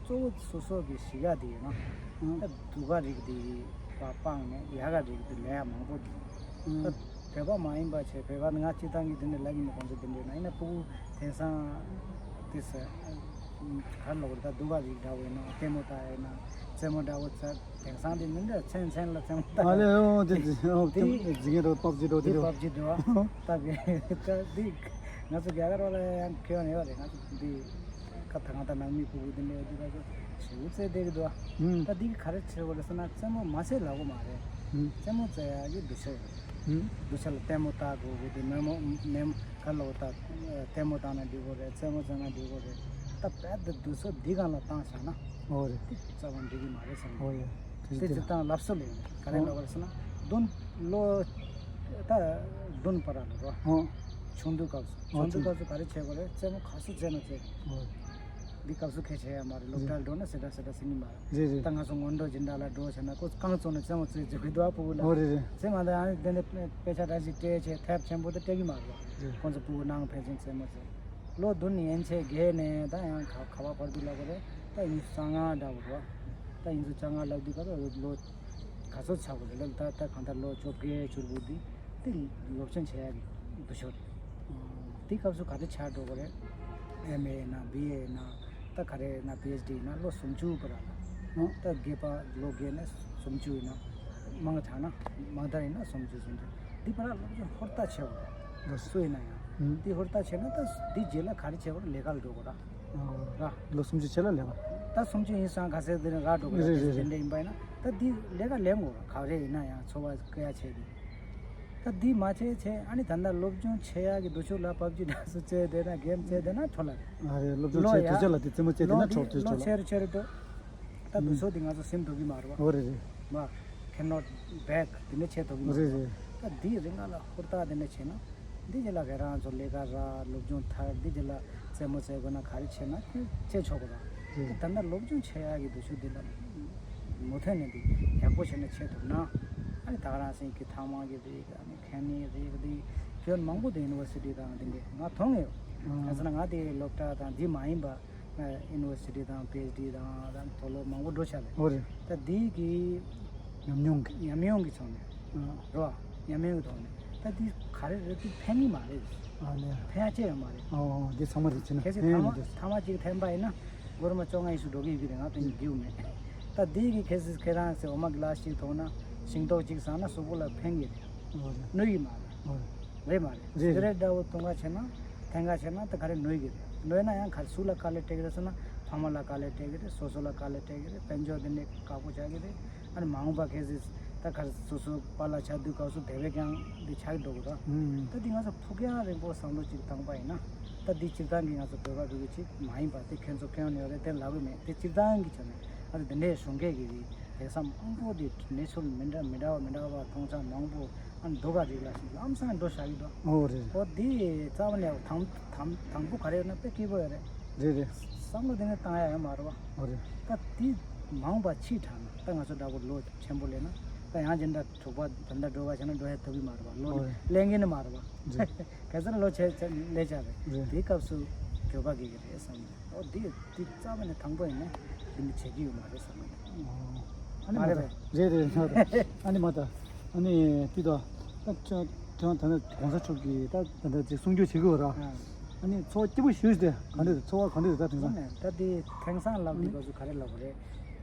གཙོ་བོ་སོ་སོ་གི་གཞི་རྒྱ་དེ་ཡིན་ན་ཨུམ། ད་སྡུག་ག་རིགས་དེ་སྤངས་ནས་ཡག་ག་རིགས་དེ་ལས་ཡ་མང་པོ་འདུག་ཨུམ། ད་བོད་པ་མ་ཡིན་པ་བྱས་བོད་པ་ང་སྤྱི་བཏང་གི་དེ་འདྲ་ལབ་ཀྱི་མི་གོང་ཚོ་དེ་འདྲ་ན་ཡིན་ན་ཕྲུ་གུ་དེང་སང་དེ་ཟེར་ག་ལ་བར་ད་སྡུག་ག་རིགས་འདྲ་བོ་ཡིན་ན་ལྟད་མོ་ལྟ་ཡིན་ན་རྩེད་མོ་འདྲ་བོ་ཚ། དེང་སང་དེ་མི་འདྲ་མཚན་མཚན་ལ་རྩེད་མོ་ལྟ། ཨ་ལེ་ཨོ་དེ་དེ་ཨོ་དེ་འཛིང་རོ་པབ་ཇི་རོ་དེ་དེ་རོ། པབ་ཇི་རོ་ལྟ་གི་ད་དེ་ང་ཚོ་རྒྱ་གར་བ་ལ་ཡང་ཁྱོད་ནས་བ་རེད། ང་ཚོ་འདི་ཁ་ཐང་ད་ནང་མི་ཕྲུ་གུ་དེ་འདྲ་ཡོད་དུས་ང་ཚོ་ཞེ་པོ་རྩེད་བསྡད་ཀྱི་འདུག་ཨ་ད་དེ་ག་རེ་བྱེད་དགོས་རེད་ཟེར་ན་རྩེད་མོ་མ་རྩེད་ལབ་གི་མ་རེད། རྩེད་མོ་རྩེ་ཡ་གི་འདུ་ཤེས་ཡོད་རེད། འདུ་ཤེས་ལ་ལྟད་མོ་ལྟ་དགོས་གི་དེ་མེ་མོ་མེ་མོ་ག་ལོ་ད་ལྟད་མོ་བཏང་ན་འགྲིག་གི་རེད། རྩེད་མོ་རྩེ་ན་འགྲིག་གི་རེད། ད་བལ་དུ་འདུ་ཚོགས་འདི་གང་ལ་བཏང་བཞག་ན་ཨོ་རེད། དེ་རྩ་བ་འགྲིག་གི་མ་རེད་བསམ་གི་ཨོ་ཡ། དེ་དེ་ཅི་ལྟར་ལབ་སྲོལ་ཡོད་ག་རེ་ལབ་པ་རེད་ཟེར་ན་བདུན་ལོ་ད་བདུན་བར་ལ་རོ། ཨོ། ཆུང་དུས་སྐབས་སུ་ཨོ་ཆུང་དུས་ཆུང་སྐབས་སུ་ག་རེ་བྱེད་དགོས་རེད། རྩེད་མོ་ག་ཚོད་རྩེ་ན་རྩེ། ཨོ། འདི་སྐབས་སུ་ཁས་འཆེ་ཡ་མ་རེད། སློབ་གྲྭར་འགྲོ་ན་སེ་འདྲ་སེ་འདྲ་ཟེར་གྱི་མ་རེད། རེད་རེད། ད་ང་ཚོ་སྔོན་འགྲོ་སྦྱིན་བདག་ལ་འགྲོ་བྱས་ན་ཁོ་རྐང་བཙུགས་ནས་རྩེད་མོ་རྩེ་རྩེ་གི་འདུག་ཨ། ཕྲུ་གུ་ལ་ཨོ་རེད་རེད། རྩེད་མ་ད་ཨ་ནི་དེ་འདྲ་དཔེ་ཆ་འདྲ་ཞིག་སྤྲད་བྱས་ཐེབས་ཆེན་པོ་དེ་སྤྲད་གི་མ་རེད་བ། རེད། ཁོང་ཚོ་ཕྲུ་གུ་ནང་ཕན་ཚུན་རྩེད་མོ་རྩེ། ལོ་བདུན་ཡན་ཆད་བརྒལ་ནས་ད་ཡང་ག་ག་བ་བར་དུ་ལབ་དགོས་རེད། ད་ཡིན་རྩ་ལྔ་འདྲ་བོ་རེད་བ། ད་ཡིན་རྩ་ལྔ་ལབ་དུས་ག་ད་ལོ་ག་ཚོད་ཆགས་དགོས་རེད་ལབ། ད་ད་གང་ལྟར་ལོ་བཅོ་བརྒྱད་བཅུ་དགུ་འདི་དེ་སློབ་ཆེན་བྱེད་ཡག་གི་འདུ་ཤོག་རེད། དེ་སྐབས་སུ་ག་རེ་ཆགས་འགྲོ་གི་རེད། ཨེམ་ཨེ་ཡིན་ན་བི་ཨེ་ཡིན་ན་ད་ག་རེ་ཡིན་ན་པི་ཨེཆ་ཌི་ཡིན་ན་ལོ་སུམ་ཅུ་བར་ལ། ད་བརྒྱད་པ་ལོ་བརྒྱད་ནས་སུམ་ཅུ་ཡིན་ན་མང་དྲགས་ན་མང་དྲགས་ཡིན་ན་སུམ་ཅུ་སུམ་ཅུ་འདི་བར་ལ་སློབ་སྦྱོང་ཧུར་ཐག་བྱེད་དགོས་རེད། སུ་ཡིན་ན་ཡང་འདི་ཧུར་ཐག་བྱས་ན་ད་འདི་རྗེས་ལ་ག་རེ་བྱེད་དགོས་རེད། ལས་ཀ་ལ་འགྲོ་དགོས་ར། ར། ལོ་སུམ་ཅུ་ཆེ་ལ་ལས་ཀ། ད་སུམ་ཅུ་ཡིན་སང་ག་ཚད་དེ་ར་འགྲོ་གི་རེད། རེད་རེད། དེ་འདྲ་ཡིན་པ་ཡིན་ན་ད་འདི་ལས་ཀ་ལེན་དགོས་ར། ག་རེ་ཡིན་ན་ཡང་འཚོ་བ་སྐྱེལ་ཡ་བྱས་ཏེ། ད་འདི་མ་བྱས་བྱས་ཨ་ནི་ད་ལྟ་སློབ་སྦྱོང་བྱེད་ཡག་གི་འདུ་ཤོག་ལ་པབ་ཇི་འདྲ་སུ་བྱས་བསྡད་ན་གེམ་བྱས་བསྡད་ན་འཕྲོ་ལ་རེད། ཨ་རེད། སློབ་སྦྱོང་ལོ་བྱེད་ཡ་དུས་ཆ་ལ་དེ་རྩེད་མོ་རྩེ་བསྡད་ན་འཕྲོ་དེ་ལོ་འཕྲོ་ལ། ཆེ་རུ་ཆེ་རུ་འགྲོ། ད་འདུ་ཤོག་འདི་ང་ཚོ་སེམས་སྡུག་གི་མ་རེད་བ། འོ་རེད་རེད། མ། cannot back དེ་འདྲ་བྱས་ཐུབ་ཀྱི་མ་རེད། རེད་རེད། ད་འདིའི་རིང་ལ་ཧུར་ཐག་དེ་འདྲ་བྱས་ན། འདི་རྗེས་ལ་ཁྱེད་རང་ཚོ་ལས་ཀ་རག་སློབ་སྦྱོང་མཐར་འདི་རྗེས་ལ་རྩེད་མོ་རྩེ་དགོས་ན་ག་རེ་བྱས་ན་ཁོས་བྱེད་ཆོག་གི་རེད། རེད། ད་ལྟ་སློབ་སྦྱོང་བྱེད་ཡག་གི་འདུ་ཤོག་འདི་ལ་མུ་མཐུད་ནས་འདི་ཡག་པོ་བྱས་ནས་བྱེད་ཐུབ་ན། ཨ་ནི་ད་ག་རང་སེང་གི་ཐ་མག་གི་རིགས་ཨ་ནི་ཁེ་ནི་རིགས་འདི་སྐྱོན་མང་པོ་འདི་ཡུ་ནི་ཝར་སི་ཊི་དང་འདི་འདྲས་ང་མཐོང་ངེས་ཡོད། ག་ཟེར་ན་ང་དེ་སློབ་གྲྭ་དང་འདི་མ་ཡིན་པ། ཡུ་ནི་ཝར་སི་ཊི་དང་པི་ཨེཆ་ཌི་དང་དང་མཐོ་སློབ་མང་པོ་འགྲོ་ཆགས་རེད། འོ་རེད། ད་འདི་གི་ཉམས་མྱོང་གི། ཉམས་མྱོང་གི་ཐོག་ནས། ཨ། རོ། ཉམས་མྱོང་གི་ཐོག་ནས་ད་འདི་ག་རེ་རེད། འདི་ཕན་གི་མ་རེད། ཨ་ནི། ཕན་ཡ་ཅི་ཡང་མ་རེད། ཨོ་འདི་ཚང་མ་རེད་ཅེ་ན། གལ་སྲིད་ཕན་ཐ་མ་ཡོད་འདུག་ཐ་མ་གཅིག་ཐོན་པ་ཡིན་ན་སྒོར་མོ་བཅོ་ལྔ་ཉི་ཤུ་འགྲོ་གི་ཡོད་ཀྱི་རེད། ང་དེ་ཉིད་འགྱུར་མེད། ད་འདི་གི་གལ་སྲིད་ཁྱེད་རང་ཚོས་འོ་མ་གི་ལ་ཞིག་འཐུང་ན་ཤིང་ཏོག་གཅིག་ཟ་ན་གཟུགས་པོ་ལ་ཕན་གི་རེད། འོ་རེད། གནོད་ཀྱི་མ་རེད། འོ་རེད། རེད་མ་རེད། རེད་རེད། སི་ག་རེཊ་འདྲ་བོ་འཐུང་ག་བྱས་ན་འཐེན་ག་བྱས་ན་ད་ག་རེ་གནོད་ཀྱི་རེད། གནོད་ན་ཡང་ག་རེ་གཟུགས་ལ་དཀའ་ལས་སྤྲད་ཀྱི་རེད་ཟེར་ན་ཕ་མ་ལ་དཀའ་ལས་སྤྲད་ཀྱི་རེད། སོ་སོ་ལ་དཀའ་ལས་སྤྲད་ཀྱི་རེད། དཔལ་འབྱོར་འདི་ནས་དཀའ་པོ་ཆགས་ཀྱི་རེད། ཨ་ནི་མ་འོངས་པ་གལ་སྲིད་ད་ག་རེ་སོ་སོ་པཱ་ལགས་ཆགས་དུས་སྐབས་སུ་དེ་བས་ཀྱང་འདི་ཆགས་ཀྱི་འགྲོ་གི་རེད། ཨུམ། ད་འདི་ང་ཚོ་ཕུགས་རྒྱང་རིང་པོ་བསམ་བློ་ཅིག་བཏང་པ་ཡིན་ན་ད་འདི་སྤྱིར་བཏང་གི་ང་ཚོ་བོད་པ་བོད་པ་ཅིག་མ་ཡིན་པ་དེ་ཁྱོད་ཚོ་ཁྱོན་ནས་རེད་དེ་ལབ་ཀྱི་མེད། དེ་སྤྱིར་བཏང་གི་ཆ་ནས་ཨ་ནི་འདི་འདྲའི་གཞུང་སྐད་ཀྱི་རིགས་དེ་ས་མང་པོ་དེ་གནས་ཚུལ་མི་འདྲ་མི་འདྲ་བ་མི་འདྲ་བ་མཐོང་ཆ་མང་པོ། ཨ་ནི་སྡུག་ག་རིགས་ལ་ཞིག་ལམ་སང་འགྲོ་བཞག་གི་འདུག་འོ་རེད། འོ་དེ་རྩ་བ་ནས་དང་དང་དང་པོ་ག་རེ་ཡོད་ན་དཔེ་སྐྱིད་པོ་ཡོད་རེད། རེད་རེད། བསམ་བློ་དེ་ནས་བཏང་ཡ་ཡོད་མ་རེད་བ། འོ་རེད། ད་དེ་མ་འོངས་པ་ཕྱིས་དྲགས་ན་ད་ང་ཚོ་འདྲ་པོ་ལོ་ཆེན་པོ་སླེབས་ན་ད་ཡང་སྦྱིན་བདག་དྲུག་པ་ད་ལྟ་འགྲོ་ག་བྱས་ན་འགྲོ་ཡ་ཐུབ་ཀྱི་མ་རེད་བ། ལོ་འོ་རེད། ལེན་གྱི་ནི་མ་རེད་བ། རེད། ག་ཚོད་ལོ་ཆེ་ཆེ་སླེབས་བྱ་རེད། རེད། དེའི་སྐབས་སུ་འགྱོད་པ་སྐྱེ་གི་རེད་བསམ་གི་འདུག་འོ་དེ་དེ་རྩ་བ་ནས་དང་པོ་ཡིན་ན་དེ་འདྲ་བྱེད་ཀྱི་ཡོད་མ་རེད་བསམ་གི་འདུག་ཨ་ནི་མ་མ་རེད་རེད་པས། རེད་རེད་རེད། ཨ་ནི་མ་ད། ཨ་ནི་དེ་ད། ད་ཁྱོད་ཁྱོད་ད་ནི་གོང་ས་མཆོག་གིས་ད་ད་ད་ཅིག་གསུང་རྒྱུ་བྱེད་དགོས་ར། ཨ། ཨ་ནི་ཚོར་བ་སྐྱིད་པོ་ཞུས་ཏེ་ག་འདྲ་རེད། ཚོར་བ་ག་འདྲ་རེད་ད་དེང་སང་། ད་དེ་དེང་སང་ལབ་དུས་སྐབས་སུ་ག་རེ་ལབ་དགོས་རེད།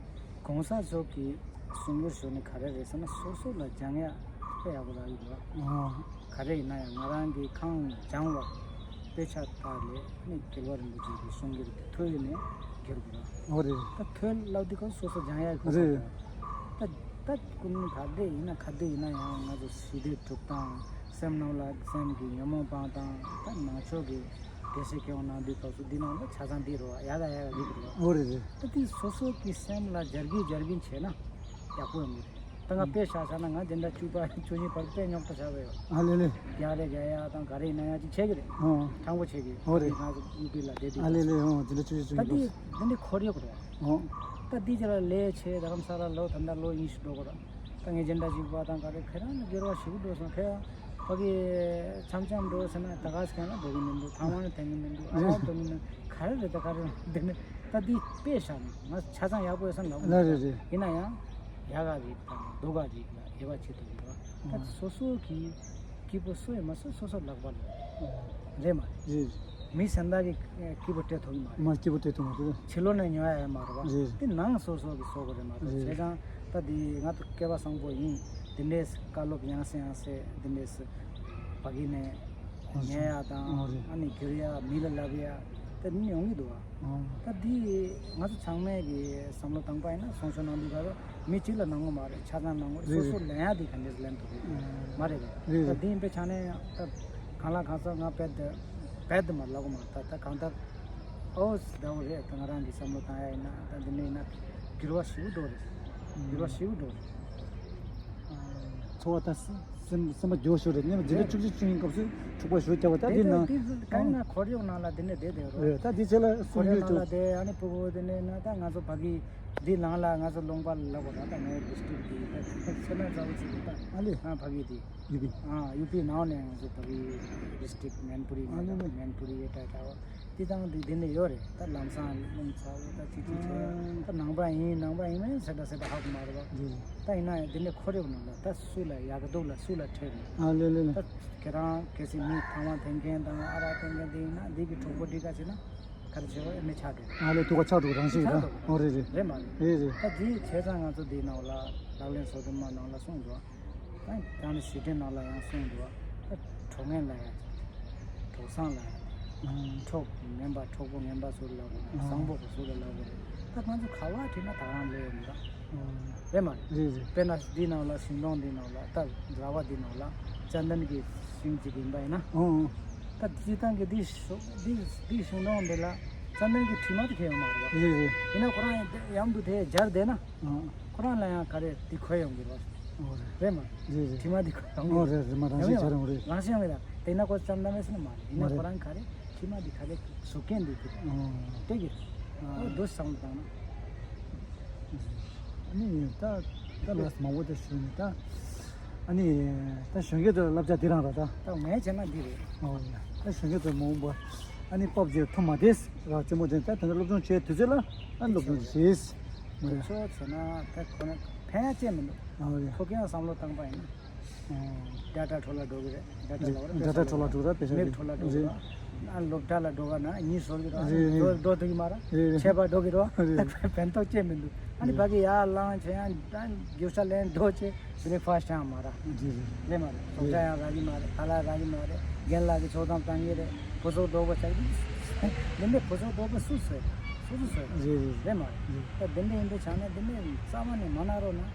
གོང་ས་མཆོག་གིས་གསུང་རྒྱུར་ཞུ་ནི་ག་རེ་རེད་ཟེར་ན་སོ་སོ་ལ་སྦྱང་ཡ་དཔེ་ཡག་པོ་རག་གི་འདུག་ཨ། ག་རེ་ཡིན་ན་ཡང་ང་རང་གི་ཁ་སྦྱང་བ་དཔེ་ཆ་དག་ལས་ནི་རྒྱལ་བ་རིན་པོ་ཆེ་གི་གསུང་རྒྱུན་དེ་ཐོས་ནས་བསྒྱུར་དགོས་ར། འོ་རེད། ད་ཐོས་ལབ་དུས་ཁོ་སོ་སོ་སྦྱང་ཡག་གི་རེད། ད་ད་ཀུན་ག་འདྲ་ཡིན་ན་ག་འདྲ་ཡིན་ན་ཡང་ང་ཚོ་ཞི་བདེ་སྒྲུབ་སྟངས་སེམས་ནང་ལ་སེམས་ཀྱི་ཉོན་མོངས་སྤང་སྟངས་ད་ནང་ཆོས་ཀྱི་དགེ་བཤེས་སྐྱོང་གནང་དུས་སྐབས་སུ་འདི་ནང་ལ་ཆ་ཚང་འདི་རོ་ཡག་ག་ཡག་ག་འདི་རོ། འོ་རེད་རེད། ད་འདི་སོ་སོ་གི་སེམས་ལ་སྦྱར་གིན་སྦྱར་གིན་བྱས་ན་ཡག་པོ་ཡོང་གི་རེད། ད་ང་དཔེ་བཞག་བཞག་ན་ང་འཛིན་གྲྭ་བཅུ་པ་བཅུ་གཉིས་བར་དཔེ་རྙོག་དྲ་ཆགས་པ་ཡོད། ཨ་ལེ་ལེ། རྒྱག་རེ་རྒྱག་ཡ་དང་ག་རེ་ཡིན་ན་ཡང་ཅིག་བྱེད་ཀྱི་རེད། ཨོ། དྲང་པོ་བྱེད་ཀྱི་ཨོ་རེད། ང་ཚོ་ཡུ་པི་ལ་བསྡད་དུས། ཨ་ལེ་ལེ། ཨོ་དེ་འདྲ་ཆུ་ཆུ་ཆུ་ད་འདི་འདི་འདི་འཁོར་ཡོད་རེད། ཨོ། ད་འདི་ཅི་ལ་ལས་བྱེད་རྡ་རམ་ས་ལ་ལོ་ད་ལྟ་ལོ་ཉི་ཤུ་འགྲོ་གི་རེད། ད་ངས་འཛིན་གྲྭ་གཅིག་པ་དང་ག་རེ་ཁྱེད་རང་ལ་སྒེར་བ་ཞིག་འགྲོ་སོང་ཁྱེད་རང་ཕ་གི་འཆམ་འཆམ་འགྲོ་ཟེར་ན་ད་ག་སྐད་ལ་འགྲོ་གི་མི་འདུག་ཐང་བ་ནས་དེང་གི་མི་འདུག་ཨ་རང་འདོན་གི་མི་ག་རེ་རེད། ད་ག་རེ་འདི་ནི་ད་འདི་དཔེ་བཞག་ན་ང་ཆ་ཚང་ཡག་པོ་ཡོད་ས་ལབ་གི་ལ་རེད་རེད། ཡིན་ན་ཡང་ཡག་ག་རེད་དང་སྡུག་ག་རེད་ལ་དབྱེ་བ་ཕྱེ་ཐུབ་ཀྱི་རེད། ད་སོ་སོ་གི་སྐྱིད་པོ་སུ་ཡིན་མ་སོ་སོ་སོ་ལག་པ་ལ་རེད་མ་རེད། རེད། མི་གཞན་དག་གི་སྐྱིད་པོ་སྤྲད་ཐུབ་ཀྱི་མ་རེད། མ་སྐྱིད་པོ་སྤྲད་ཐུབ་མ་རེད། ཕྱི་ལོགས་ནས་ཉོ་ཡ་ཡོད་མ་རེད་བ། རེད། དེ་ནང་སོ་སོ་གི་བཟོ་དགོས་རེད་མ་གཏོགས། རེད། བྱས་ཙང་ད་དེ་ང་ཚོ་སྐལ་བ་བཟང་པོ་ཡིན། དེ་འདྲས་བཀའ་སློབ་ཡང་སེ་ཡང་སེ་དེ་འདྲས་ཕ་གི་ནས་ཉན་ཡ་དང་། ཨོ་རེད། ཨ་ནི་བསྒྱུར་ཡ་མི་ལ་ལབ་ཡ་དེ་ནི་ཡོང་གི་འདུག་བ། ཨོ། ད་འདི་ང་ཚོ་ཚང་མས་ཀྱི་བསམ་བློ་བཏང་པ་ཡིན་ན་སོང་ཆོག་གནང་དུས་ག་རེ་མི་གཅིག་ལ་གནང་གི་མ་རེད། ཆ་ཚང་གནང་གི་རེད། སོ་སོ་ལེན་ཡ་དེ་ག་འདྲས་ལེན་ཐུབ་ཀྱི་མ་རེད། རེད། ད་འདི་ཡིན་པའི་ཆ་ནས་ད་གང་ལ་གང་འཚམ་ང་རྦད་དེ་རྦད་དེ་མ་ལབ་གི་མ་རེད། ད་ད་གང་ལྟར་ཨོ་ཟེར་འདྲ་བོ་རེད། ད་ང་རང་གི་བསམ་བློ་བཏང་ཡ་ཡིན་ན་ད་འདི་འདྲ་ཡིན་ན་འགྱུར་བ་ཞེ་པོ་འགྲོ་རེད། འགྱུར་བ་ཞེ་པོ་འགྲོ་རེད། ཁོ་བ་ད་སེམས་སེམས་པ་འགྱོད་ཤོར་རེད། སྙེ་མ་འཛིན་གྲྭ་བཅུ་གཅིག་བཅུ་གཉིས་སྐབས་སུ་འཁྲུག་པ་ཞེ་པོ་བརྒྱབ་པ། ད་དེ་འདི་ན་དེ་གང་ན་ཁོར་ཡུག་ནང་ལ་དེ་ནས་བསྡད་བསྡད་རོགས། རེད། ད་དེ་ཚེ་ལ་ཁོར་གསུང་ཡུག་རྒྱུད་ནང་དུ་ལ་དེ་ཨ་ནི་ཕྲུ་གུ་དེ་ནས་ན་ད་ང་ཚོ་ཕ་གི་འདི་ནང་ལ་ང་ཚོ་ལུང་པ་ལ་ལབ་དགོས་ར། ད་ངའི་district་འདི་ད་ཚེ་ན་ཚ་བོ་ཅིག་རེད། ད་ཨ་ལེ། ང་ཕ་གི་འདི་ཡུ་པི། ཨ་ཡུ་པི་ནང་ནས་ང་ཚོ་ཕ་གི་district མེན་པུ་རི་ཨ་ནི་ནས་ནི། མེན་པུ་རི་ཡེ་ཏྲ་ཏྲ་བ། དེ་དང་དེ་དེ་ནས་ཡོད་རེད། ད་ལམ་སང་རླུང་ཚ་བོ་ད་ཅི་ཅི་བྱས། ཨ། ད་ནང་པ་ཡིན་ནང་པ་ཡིན་མིན་ཟེར་ད་ཟེར་ད་ཧ་གོ་མ་རེད་བ། རེད། ད་ཡིན་ན་ཡང་དེ་ནས་ཁོར་ཡུག་ནང་ལ་ད་སུ་ལ་ཡག་གི་འདུག་ལ་སུ་ལ་ཁྲེལ་ནས། ཨ་ལེ་ལེ་ལེ། ད་ཁྱེད་རང་གལ་སྲིད་མི་ཐང་བ་འཐེན་མཁན་དང་ཨ་རག་འཐེན་མཁན་དེ་ཡིན་ན་འདི་གི་གྲོགས་པོ་འདི་ག་བྱེད་ན་ག་རེ་བྱེད་བ་ཨེ་མི་ཆགས་འགྲོ། ཨ་ལེ་དུ་བ་ཆགས་འགྲོ་རང་བཞིན་ཆགས་རེད། འགྲོ། ཨོ་རེད་རེད། རེད་མ་རེད། རེད་རེད། ད་དེ་བྱས་ཙང་ང་ཚོ་འདི་ནང་ལ་ལག་ལེན་སོ་བདུན་མ་ནང་ལ་གསུངས་འདུག་ད་ད་ནི་ཞི་བདེ་ནང་ལ་ཡང་གསུངས་འདུག་ད་གྲོགས་ངན་ལ་ཡང་གྲོགས་བཟང་ལ་ཡང་། ཨང་། གྲོགས་ངན་པ་གྲོགས་པོ་ངན་པ་ཟུར་ལ་གོ་ཨང་། བཟང་པོ་གོ་ཟུར་ལ་ལ་གོ་རེད། ད་ང་ཚོ་ག་བ་ཁྲིད་ན་ད་རང་ལས་ཡོད་མི་ད། ཨང་། རེད་མ་རེད། རེད་རེད། དཔེར་ན་འདི་ནང་ལ་ཞིང་སྡོང་འདི་ནང་ལ་ད་ར་བ་འདི་ནང་ལ་ཙན་དན་གྱི་ཤིང་གཅིག་ཡིན་པ་ཡིན་ན། ཨང་། ད་སྤྱིར་བཏང་གི་འདི་ཤོ་འདི་འདི་ཞིང་སྡོང་འདི་ལ་ཙན་དན་གྱི་དྲི་མ་དེ་ཁེལ་ཡོད་མ་རེད་བ། རེད་རེད། ཡིན་ན་ཁོ་རང་ཡང་དེ་ཡང་དུ་དེ་སྦྱར་བསྡད་ན། ཨང་། ཁོ་རང་ལ་ཡང་ག་རེ་དེ་འཁོར་ཡོང་གི་རེད་བ། ཨོ་རེད། རེད་མ་རེད། རེད་རེད། དྲི་མ་དེ་འཁོར་ཡོང་གི་ཨོ་རེད་རེད་མ་རང་བཞིན་ཡོང་གི་ཆ་རང་རེད། རང་བཞིན་ཡོང་གི་ད་དེ་ན་ཁོ་ཙམ་ན་མེད་སེ་ན་མ་རེད། ཡིན་མ་ན་རེད། ཁོ་རང་ག་རེ་དྲི་མ་དེ་ག་རེ་བཟོ་མཁན་དེ་དེ་ཨོ་སྤྲད་ཀྱི་རེད། ཨོ་འདུག་བསམ་བཏང་ན། ཨ་ནི་ད་ད་ལགས་མང་པོ་དེ་ཞུས་ནས་ད་ཨ་ནི་ད་གཞོན་སྐྱེས་ཚོ་བསླབ་བྱ་འདི་རང་རེད་ད། ད་ངས་བྱས་ན་འདི་རེད། ཨོ་ད་གཞོན་སྐྱེས་ཚོ་མང་པོ་ཨ་ནི་སྤོབས་ཀྱི་ཐུབ་མ་བསྡད་ར་ཅི་མོ་དེ་ད་དེ་འདྲ་སློབ་སྦྱོང་བྱེད་དུས་ཚོད་ལ་ཨ་ནི་སློབ་སྦྱོང་བྱེད། མ་རེད། ཁྱོད་ཚོ་ན་ད་ཁོ་ན་ཕན་ཡ་ཅན་མི་འདུག་ཨོ་ཡ། ཁོ་ཀྱང་བསམ་བློ་བཏང་པ་ཡིན་ན། ཨོ། ཌ་ཊ་འཕྲོ་བརླག་འགྲོ་གི་རེད། ཌ་ཊ་ལ་བར་ཌ་ཊ་འཕྲོ་བརླག་འགྲོ་ར་པེ་ཤ་མེབ་འཕྲོ་བརླག་འགྲོ་གི་རེད། རེད། ཨ་སློབ་གྲྭ་ལ་འགྲོ་ག་ན་གཉིས་ཟོར་གི་རེད། རེད། འགྲོ་འགྲོ་ཐུབ་ཀྱི་མ་ར། རེད། ཆད་པ་འགྲོ་གི་རེད། རེད། ཕན་ཐོགས་ཅན་མི་འདུག་ཨ་ནི་རེད། ཕ་གི་ཡར་ལངས་བྱས་ཡང་ད་རྒྱུ་ཆ་ལེན་འགྲོ་བྱས་བྷི་རེག་ཕ་སི་ཊི་ཡང་མ་ར། རེད་རེད། རེད་མ་རེད། ཚོགས་ཆ་ཡང་རག་གི་མ་རེད། ཁ་ལག་རག་གི་མ་རེད། རྒན་ལགས་ཀྱི་ཚོགས་གཏམ་བཏང་གི་རེད། ཕོ་གསར་རྡོག་པ་ཆགས་ཀྱི་འདི་འདྲའི་ཕོ་གསར་རྡོག་པ་སུ་བཟོས་རེད། སུ་སུ་བཟོས་རེད། རེད་རེད། རེད་མ་རེད། རེད། ད་འདི་འདྲ་ཡིན་པའི་ཆ་ནས་འདི་ནས་རྩ་བ་ནས་མ་གནང་རོགས་གནང་།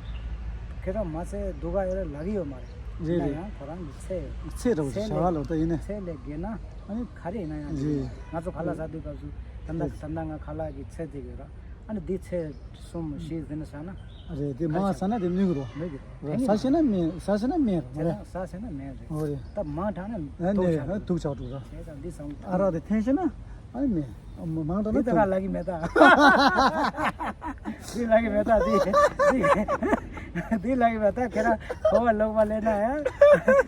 ཁྱེད་རང་མ་ཚད་སྡུག་ག་ཡོད་རེད་ལབ་ཀྱི་ཡོད་མ་རེད། རེད་ཡིན་ན་རེད། ཡང་ཁོ་རང་གི་ཚད་ཡོད། ཚད་རེད་བ་ཚད་ཞེ་དྲག་ལོ་ད་ཡིན་ནས། ཚད་ལས་བརྒལ་ན་ཨ་ནི་ག་རེ་ཡིན་ན་ཡང་འགྲིག་གི་མ་རེད། རེད། ང་ཚོ་ཁ་ལག་ཟ་དུས་སྐབས་སུ་ད་ལྟ་རེད། ད་ལྟ་ང་ཁ་ལག་གི་ཚད་དེ་ཡོད་ར། ཨ་ནི་འདི་ཚད་གསུམ་བཞི་ཟིན་ན་ཟ་ན། རེད་དེ་མང་ཟ་ན་དེ་གནོད་གི་རོ། གནོད་གི་རོ། ཟ་ཤེས་ན་མེད་ཟ་ཤེས་ན་མེད་རོ། ཟ་ཤེས་ན་མེད་རེད། འོ་རེད། ད་མང་དྲགས་ན་ཨ་དུག་ནས་ཆགས་ཨ་དུག་ཆགས་འགྲོ་ར། བྱས་ཙང་འདི་བསམ་ཨ་རག་དེ་འཐེན་ཤེས་ན་ཨ་ནི་མེད། མང་དྲགས་ན་འདི་ད་དུག་ག་ལབ་ཀྱི་མེད་ད། འདི་ལབ་ཀྱི་མེད་ད་འདི་འདི་འདི་ལབ་ཀྱི་མེད་ད། ཁྱེད་རང་གོ་བ་ལོག་པ་ལེན་ན་ཡང་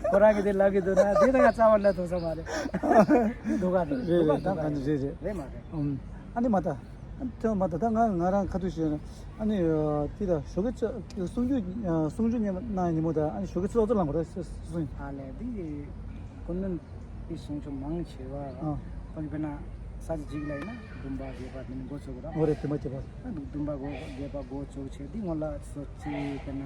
ཁོ་རང་གི་འདི་ལབ་ཀྱི་འདུག་ན་འདི་ད་ག་རྩ་བ་ལ་ཐུག་ས་མ་རེད། འདི་དུག་ག་རེད། རེད་དུག་རེད་ག་ད་ག་ནི་རེད་རེད། རེད་མ་རེད། ཨ་ནི་མ་ད། དེ་མ་ད་ད་ང་ང་རང་ཁ་ཐུག་ཞུས་ན་ཨ་ནི་དེ་ད་ཞོགས་ཀས་ཚོད་གསུང་ཆོས་གསུང་ཆོས་ཉན་པ་གནང་ཉིན་མོ་ད་ཨ་ནི་ཞོགས་ཀས་ཚོད་ཚོད་ལངས་པ་རེད་གསུང་། ཨ་ལས་འདི་སྐུ་མདུན་གྱི་གསུང་ཆོས་མང་ཆེ་བ་ཨ་ཕ་གི་དཔེར་ན་ས་ཆ་གཅིག་ལ་ཡིན་ན་བདུན་པ་བརྒྱད་པ་དེ་ནི་འགོ་ཚུགས་པ་རེད། འོ་རེད་བདུན་པ་བརྒྱད་པ། ཨ་བདུན་པ་འགོ་བརྒྱད་པ་འགོ་ཚུགས་བྱས་འདི་སྔོན་ལ་སོ་གཅིག་དཔེར་ན་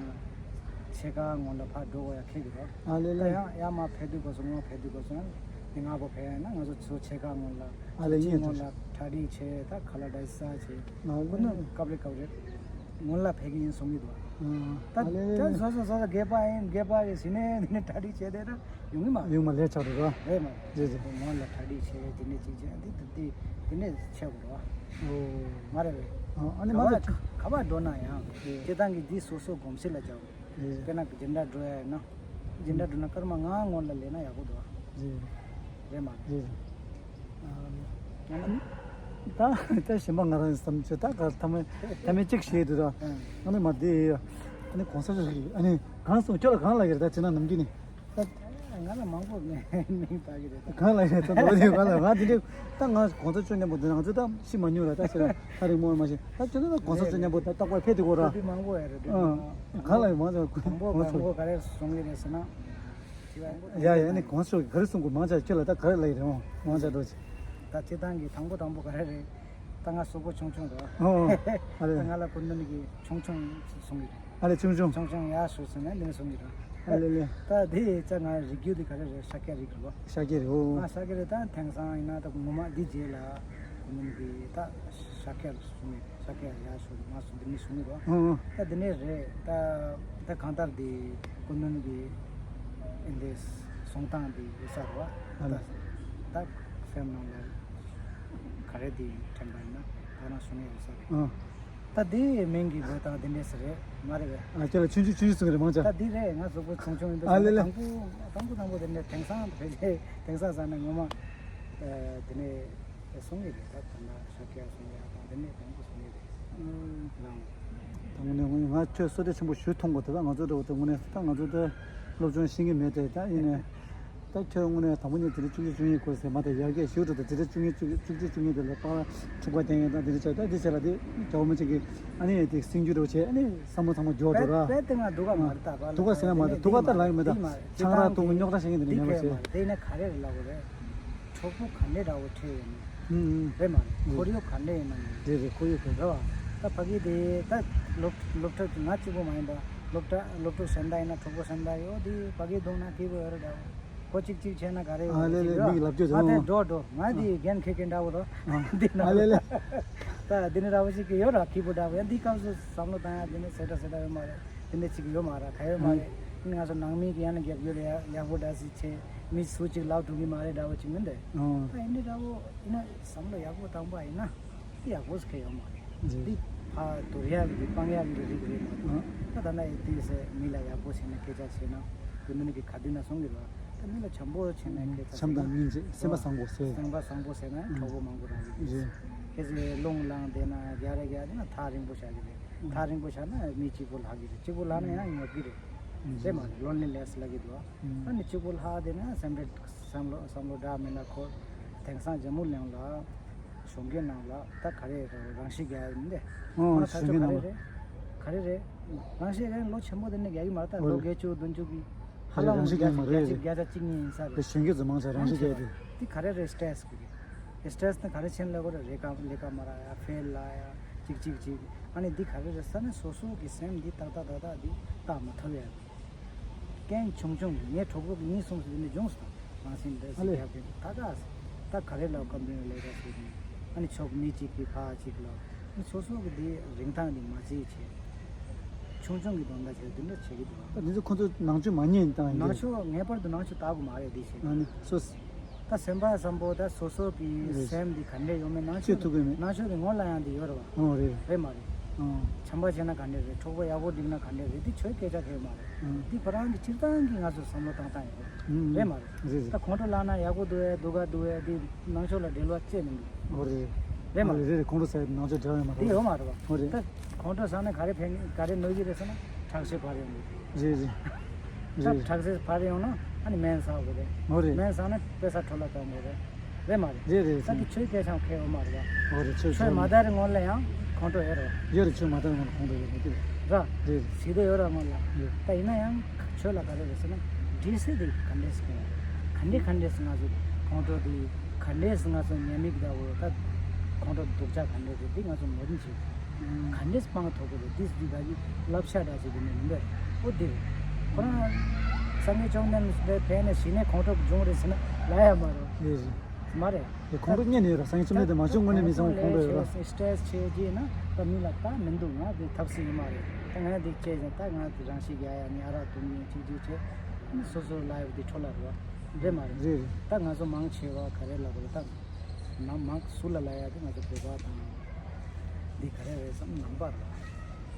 ཕྱེད་ཀ་སྔོན་ལ་ཕར་འགྲོ་དགོས་ཡ་ཁེལ་གི་རེད། ཨ་ལས་ད་ལས། ཡང་ཡར་མར་ཕེབས་དུས་སྐབས་སུ་སྔོན་ཕེབས་དུས་སྐབས་སུ་ཡང་འདི་སྔ་པོ་ཕེབས་ཡ་ཡིན་ན་ང་ཚོ་ཚོ་ཕྱེད་ཀ་སྔོན་ལ། ཨ་ལས་གཅིག་སྔོན་ལ་གྲ་སྒྲིག་བྱས་ད་ཁ་ལག་འདྲ་ཟ་བྱས། ཨ་ལས། ཁོ་ནི་སྐབས་རེ་སྐབས་རེ་སྔོན་ལ་ཕེབས་ཀྱི་ཡིན་གསུང་གི་འདུག་ད་ཨ་ལས་ད་ལས། སོ་སོ་སོ་སོ་སྒེར་པ་ཡིན། སྒེར་པ་གི་ཟིན་ནས་འདི་ནས་གྲ་སྒྲིག་བྱས་དེ་ད་ཡོང་གི་མ་རེད། ཡོང་མ་ལས་ཆགས་འགྲོ་ར། རེད་མ་རེད། རེད་རེད། སྔོན་ལ་གྲ་སྒྲིག་བྱས་དེ་ནས་གཅིག་བྱས་འདི་འདི་འདི་ནས་བྱས་དགོས་ར། ཨོ། མ་རེད་རེད། ཨ་ནི་མ་ག་ཚོད་པ་ག་པ་འགྲོ་ན་ཡང་རེད། སྤྱིར་བཏང་གི་འདི་སོ་སོ་གོམས་གཤིས་ལ་སྦྱར་དགོས། རེད། དཔེར་ན་སྦྱིན་བདག་འགྲོ་ཡ་ཡིན་ན། སྦྱིན་བདག་འགྲོ་ན་སྐར་མ་ལྔ་སྔོན་ལ་ལས་ན་ཡག་པོ་འདུག་རེད། རེད་མ་རེད། རེད། ད་ད་གཞན་པ་ང་རང་བསམ་ཚུལ་ད་ག་ཐ་མའི་ཐ་མའི་གཅིག་བཤད་དུས་ད་ཨ་ནི་མ་བདེ་ཨ་ནི་གོང་ས་མཆོག་ཨ་ནི་གང་སོང་ཁྱོད་ལ་གང་ལ་ཡོད་ད་ཅི་ན་ནམ་རྒྱུན་ནི། ད་ང་ལ་མང་པོ་མིང་བཏགས་ཀྱི་རེད་ད། གང་ལ་ཡོད་ད་ད་ང་ལ་ང་དེ་འདྲའི་ད་ང་གོང་ས་མཆོག་མཉམ་པོ་འདི་ང་ཚོ་ད་ཤི་མ་མྱོང་ལ་ད་ཟེར་ཧ་རིང་མོ་མ་ཤེས་ད་ཁྱོད་ད་གོང་ས་མཆོག་མཉམ་པོ་ད་རྟག་པར་ཕེབས་དུས་གོ་ར། དེ་མང་པོ་ཡོད་རེད་དེ། ཨ་གང་ལ་ཡོད་མང་ཚོ་དང་པོ་གོང་ས་དང་པོ་ག་རེ་གསུང་གི་རེད་ཟེར་ན། ཡ་ཡ་ནི་གོང་ས་མཆོག་གིས་ག་རེ་གསུང་དགོས་མང་ཆེ་ཁྱོད་ལ་ད་ག་རེ་ལབ་ཡི་རེད་འོང་མང་ཆེ་འགྲོ་ཆེ། ད་སྤྱིར་བཏང་གི་དང་པོ་དང་པོ་ག་རེ་རེད། ད་ང་གཟུགས་པོ་ཆུང་ཆུང་རེད། ཨོ་ཨ་ད་རེད། ང་ལ་སྐུ་མདུན་གྱིས་ཆུང་ཆུང་གསུང་གི་རེད། ཨ་རེ་ཆུང་ཆུང་། ཆུང་ཆུང་ཡར་ཞུ་ཟེར་ནས་འདི་ནས་གསུང་གི་རེད། ཨ་ལེ་ལེ། ད་དེ་ད་ང་རིགས་རྒྱུད་དེ་ག་རེ་རེད་ཤཱཀྱ་རིགས་རེད་ལོ། ཤཱཀྱ་རེད་འོ། ང་ཤཱཀྱ་རེད་ད་དེང་སང་ཡིན་ན་ད་ངོ་མ་འདི་རྗེས་ལ་སྐུ་མདུན་གྱིས་ད་ཤཱཀྱ་གསུང་གི་རེད། ཤཱཀྱ་ཡར་ཞུ་མར་ཞུ་འདི་ནས་གསུང་གི་རེད། ཨོ་ཨོ། ད་འདི་ནས་རེད་ད་ད་གང་ལྟར་འདི་སྐུ་མདུན་གྱིས་ཨིན་འདི་གསུང་སྟངས་འདི་ཡོད་ས་རེད་བ། ཨ་ལེ། ད་ད་སེམས་ནང་ལ་ག་རེ་འདི་དྲན་པ་ཡིན་ན་ད་རང་གསུང་ཡ་ཡོད་ས་རེད། ཨོ། ད་དེའི་མིང་གི་འགོད་སྟངས་དེ་འདྲས་སུ་རེད་མ་རེད་པས། ཨ་ཁྱེད་ལ་ཆུང་ཆུང་ཆུང་ཆུང་ཟེར་གི་རེད་མང་ཆེ། ད་འདི་རེད། ང་གཟུགས་པོ་ཆུང་ཆུང་ཡིན་པས། ཨ་ལེ་ལེ། དང་པོ་དང་པོ་དང་པོ་དེ་འདྲས་དེང་སང་དེ་འདྲས་དེང་སང་ཟེར་ན་ངོ་མ་དེ་ནས་གསུང་གི་རེད། ད་ད་ན་ཤཱཀྱ་གསུང་ཡ་དང་དེ་འདྲས་དང་པོ་གསུང་གི་རེད། ཨུམ། རང་། ད་དངོས་གནས་དངོས་གནས་ང་ཁྱོད་བསོད་བདེ་ཆེན་པོ་ཞུ་མཐོང་དགོས། ད་ད་ང་ཚོ་འདྲ་བོ་ད་དངོས་གནས་ད་ང་ཚོ་ད་སློབ་སྦྱོང་ཤེས་ཀྱི་མེད་དེ། ད་ཡིན་ནའི་ད་ཁྱོད་དངོས་གནས་དང་པོ་ཉིད་དེ་འདྲ་བཅུ་གཅིག་བཅུ་གཉིས་སྐོར་ཟེར་མ། ད་ཡར་རྒྱས་ཞུ་འགྲོ། ད་དེ་འདྲ་བཅུ་གཉིས་བཅུ་བཅུ་གཅིག་བཅུ་གཉིས་དེ་ལ་པར་འཁྲུག་པ་བསྟན་ཡོད། ད་དེ་འདྲ་བྱས། ད་དེ་བྱས་ལ་དེ་རྒྱལ་བ་མི་ཆེན་གྱི་ཨ་ནི་དེ་སེང་རྒྱུད་འདྲ་བོ་བྱས། ཨ་ནི་བསམ་བློ་ཚང་མ་འགྱོ་འགྲོ་ར། དཔེ་དེ་ང་སྡུག་ག་མ་རེད། ད་སྡུག་ག་ཟེར་ན་མ་རེད། སྡུག་ག་ད་ལབ་ཡོད་མེད། ད་ཆང་རག་འཐུང་གི་རྙོག་དྲ་བྱེད་མཁན་དེ་འདྲ་མེད་པ་བྱས། དེ་ནས་ག་རེ་རེད་ལབ་དགོས་རེད། གྲོགས་པོ་ག་འདྲས་འདྲ་བོ་འཕྲད་ཡོད་ནས། ཨུམ་ཨུམ། རེད་མ་རེད། ཨུམ། ཁོར་ཡུག་ག་འདྲས་ཡིན་ནམ། རེད་རེད། ཁོར་ཡུག་ག་རེད་བ། ད་ཕ་གི་དེ་ད་སློབ་སློབ་གྲྭ་ང་གཅིག་པོ་མ་ཡིན་པ། སློབ་གྲྭ་སློབ་ཕྲུག་གཞན་དག་ཡིན་ན། གྲོགས་པོ་གཞན་དག་ཡོད་དེ་ཕ་གི་གདོང་ན་སྐྱིད་པོ་ཡོད་རེད་འདྲ་བོ། ཁོ་གཅིག་གཅིག་བྱས་ན་ག་རེ་ཡོད། ཨ་ལེ་ལེ། མིག་ལབ་རྒྱུ་ང་དེ་འགྲོ་འགྲོ། ང་དེ་རྒན་ཁེ་ཁེ་འདྲ་བོ་རོ། ཨ་འདི་ན་ཨ་ལེ་ལེ། ད་འདི་ནི་འདྲ་བོ་ཞིག་གི་ཡོད་ར། སྐྱིད་པོ་འདྲ་བོ། ཡང་འདི་སྐབས་སུ་བསམ་བློ་བཏང་ཡ་འདི་ནི་ཟེར་འདྲ་ཟེར་འདྲ་ཡོད་མ་རེད། དེ་འདྲ་ཅིག་ཡོད་མ་རེད། ག་ཡོད་མ་རེད། ཨ་ནི་ང་ཚོ་ནང་མི་གི་ཡང་ན་རྒྱབ་སྐྱོར་ཡག་ཡག་པོ་འདྲ་ཞིག་བྱས། མི་སུ་གཅིག་ལབ་ཐུབ་གི་མ་རེད་འདྲ་བོ་ཅིག་མིན་ཏེ། ཨོ། ད་ཡིན་འདི་འདྲ་བོ་ཡིན་ན་བསམ་བློ་ཡག་པོ་བཏང་པ་ཡིན་ན་འདི་ཡག་པོ་ཟེར་མཁན་ཡོད་མ་རེད། ཨ་འདི་ཕར་དོར་ཡག་གི་སྤང་ཡག་གི་རིགས་རེད་མ་གཏོགས། ཨ་ད་ད་ལྟ་ཡི་དུས་སེ་མི་ལ་ཡག་པོ་བྱས་ན་སྐད་ཆ་བྱས་ན་དེ་མིན་གི་ག་དུས་ན་གསུང་གི་རེད། ད་མི་ལ་བྱམས་པོ་བྱས་ན་སྐད་ཆ་བྱམས་དང་སྙིང་རྗེ། སེམས་པ་བཟང་པོ་ཟེར། སེམས་པ་བཟང་པོ་ཟེར་ན་གྲོགས་པོ་མང་པོ་རག་གི་རེད། ཁྱེད་ཚོས་རླུང་ལངས་བསྡད་ན་རྒྱག་རེ་རྒྱག་བསྡད་ན་ཐག་རིང་པོ་བཞག་གི་རེད། ཐག་རིང་པོ་བཞག་ན་མི་གཅིག་པོ་ལྷག་གི་རེད། གཅིག་པོ་ལྷག་ན་ཡང་ཉོབ་གི་རེད། རེད་མ་རེད། ལོན་ལི་ནེ་སི་ལབ་ཀྱི་འདུག་ཨ། ཨ་ནི་གཅིག་པོ་ལྷག་བསྡད་ན་སེམས་ཁྲལ་བསམ་བློ་བསམ་བློ་འདྲ་མི་འདྲ་འཁོར། དེང་སང་འཇམ་མོ་གླིང་ལ་གཞོན་སྐྱེས་ནང་ལ་ད་ག་རེ་རང་ཤི་རྒྱག་ཡ་མི་འདུག་ཨོ། ང་ད་ཆོ་གཞོན་སྐྱེས་ག་རེ་ནང་ལ་རེད། ག་རེ་རེད། རང་ཤི་རྒྱག་ལོ་ཆེན་པོ་དེ་ནས་རྒྱག་གི་མ་རེད། ད་ལོ་ཨོ་བརྒྱད་ཅུ་བདུན་ཅུ་གི་ཧ་ལམ་རང་ཤི་རྒྱག་མ་རེད། བརྒྱ་ཆ་བརྒྱ་ཆ་གཅིག་གཉིས་ཡིན་ས་རེད། གཞོན་སྐྱེས་ཚོ་མང་ཆེ་རང་ཤི་རྒྱག་དེ། དེ་ག་རེ་རེད། སི་ཊེ་རེ་སི་གི་རེད། སི་ཊེ་རེ་སི་ནི་ག་རེ་བྱས་ནས་ལབ་དགོས་རེད། ལས་ཀ་ལས་ཀ་མ་རག་ཡ། ཕེལ་ལ་ཡ། ཅིག་ཅིག་ཅིག་ཨ་ནི་འདི་ག་རེ་རེད་ཟེར་ན་སོ་སོ་གི་སེམས་འདི་ཏག་ཏག་ཏག་ཏག་འདི་བལྟ་མ་ཐུབ་ཡ། རྐྱེན་ཆུང་ཆུང་གི་ངའི་གྲོགས་པོ་གི་གཉིས་གསུམ་ཟེར་ནས་བྱུང་སོང་། རང་སེམས་འདི་ཨ་ལེ། ཟེར་ཡ་དེ་ད་ག་ད་ག་རེ་ལ་ཀམ་པ་ནི་ལས་ཀ་བྱེད་ཀྱི། ཨ་ནི་ཕྱོགས་མི་གཅིག་གིས་ཕར་གཅིག་ལ། ཨ་ནི་སོ་སོ་གི་འདི་རིན་ཐང་འདི་མ་བརྩིས་བྱས། ཆུང་ཆུང་གི་དོན་དག་བྱས་འདི་འདྲ་བྱེད་ཀྱི་འདུག་ད་འདི་ཚོ་ཁོ་ཚོ་ནང་ཆོས་མ་ཉན་བཏང་ཡིན། ནང་ཆོས་ངེས་པར་དུ་ནང་ཆོས་ལྟ་དགོས་མ་རེད་འདི་བྱེད། ཨ་ནི་སོ། ད་སེམས་པ་བཟང་པོ་ད་སོ་སོ་གི་རེད། སེམས་འདི་ག་འདྲས་ཡོད་མེད་ནང་ཆོས་ཤེས་ཐུབ་ཀྱི་མེད། ནང་ཆོས་ཀྱི་ངོ་ལ་ཡང་འདི་ཡོད་རེད་བ། ཨོ་རེད། རེད་མ་རེད། ཨོ། བྱམས་པ་བྱས་ན་ག་འདྲས་རེད། གྲོགས་པོ་ཡག་པོ་སྒྲིག་ན་ག་འདྲས་རེད། འདི་ཆོས་སྐད་ཆ་གལ་མ་རེད། ཨོ། འདི་ཁོ་རང་གི་སྤྱིར་བཏང་གི་ང་ཚོ་བསམ་བློ་བཏང་སྟངས་ཡོད་རེད། ཨོ། རེད་མ་རེད། རེད་རེད། ད་ཁོང་ཁྲོ་ལངས་ན་ཡག་པོ་འདུག་ཨེ་སྡུག་ག་འདུག་ཨེ་འདི་ནང་ཆོས་ལ་འབྲེལ་བ་ཅི་ནས་འདུག་ཨོ་རེད། རེད་མ་ཨོ་རེད། རེད་རེད། ཁོང་ཁྲོ་ཟ་ཡི་ནང་ཆོས་འབྲེལ་བ་ཡོད་མ་རེད། འདི་ཡོད་མ་རེད་བ། ཨོ་རེད། ད་ཁོང་ཁྲོ་ཟ་ན་ག་རེ་ཕན་ག་རེ་གནོད་ཀྱི་རེད་ཟེར་ན་ཁྲག་ཤེད་འཕར་ཡོང་གི་རེད། རེད་རེད། ད་རེད། ཁྲག་ཤེད་འཕར་ཡོང་ན་ཨ་ནི་སྨན་ཟ་དགོས་རེད། འོ་རེད། སྨན་ཟ་ན་དཔེ་ས་འཕྲོ་བརླག་གཏོང་དགོས་རེད། རེད་མ་རེད། རེད་རེད། ད་འདི་ཆོས་སྐད་ཆ་ཁེལ་ཡོད་མ་རེད་བ། འོ་རེད། ཆོས་ཆོས་མ་དར་སྔོན་ལ་ཡང་ཁོང་ཁྲོ་ཡོད་རེད་བ། ཡོད་རེད། ཆོས་མ་དར་སྔོན་ལ་ཁོང་ཁྲོ་ཡོད་རེད་དེ། ར། རེད། སྲིད་དོ་ཡོད་ར་སྔོན་ལ། རེད། ད་ཡིན་ན་ཡང་ཆོས་ལ་ག་རེ་རེད་ཟེར་ན་འདྲེ་སྲིད་དེ་ག་འདྲས་སེ་ག་འདྲས་ག་འདྲས་སེ་ང་ཚོ་ཁོང་ཁྲོ་དེ་ག་འདྲས་སེ་ང་ཚོ་ཉེས་དམིགས་འདྲ་བོ་ད་ཁོང་ཁྲོ་སྡུག་ཅག་ག་འདྲས་རེད་དེ་ང་ཚོ་ངོས་འཛིན་བྱེད། ག་འདྲས་སྤང་ཐུབ་ཀྱི་རེད། ཏིས་འདི་ད་གི་བསླབ་བྱ་འདྲ་ཞིག་གི་ནི་མིན་པས། ཨོ་དེ་རེད། ཁོ་རང་སངས་རྒྱས་བཅོམ་ལྡན་འདས་ཕེབས་ནས་གཞི་ནས་ཁོང་ཁྲོ་བྱུང་རེད་ཟེར་ན་ལ་ཡ་མ་རེད། རེད་རེད། མ་རེད། དེ་ཁོང་ཁྲོ་རྙེད་ནས་ར་སངས་རྒྱས་བཅོམ་ལྡན་འདས་མ་བྱུང་སྔོན་ནས་མི་ཚང་ཁོང་ཁྲོ་ལས་ཡོད་ར། སི་ཊེ་རེ་སི་བྱས་རྗེས་ན་ད་མི་ལ་ད་མི་འདུག་ང་དེ་ཐབས་སྲིད་ཡིན་མ་རེད། ད་ང་དེ་བྱས་ཙང་ད་ང་དེ་རང་ཤི་རྒྱག་ཡ་ནི་ཨ་རག་འཐུང་གིན་གཅིག་གཅིག་བྱས་ནི་སོ་སོ་ལ་ཡོད་དེ་འཕྲོ་བརླག་རེད་བ། རེད་མ་རེད། རེད་རེད། ད་ང་ཚོ་མང་ཆེ་བ་ག་རེ་ལབ་དགོས་རེད་ད། ནང་མང་སུ་ལ་ལ་ཡ་དེ་ང་ཚོ་བོད་པ་དང་། འདི་ག་རེ་རེད་བསམ་ནང་པ་རེད།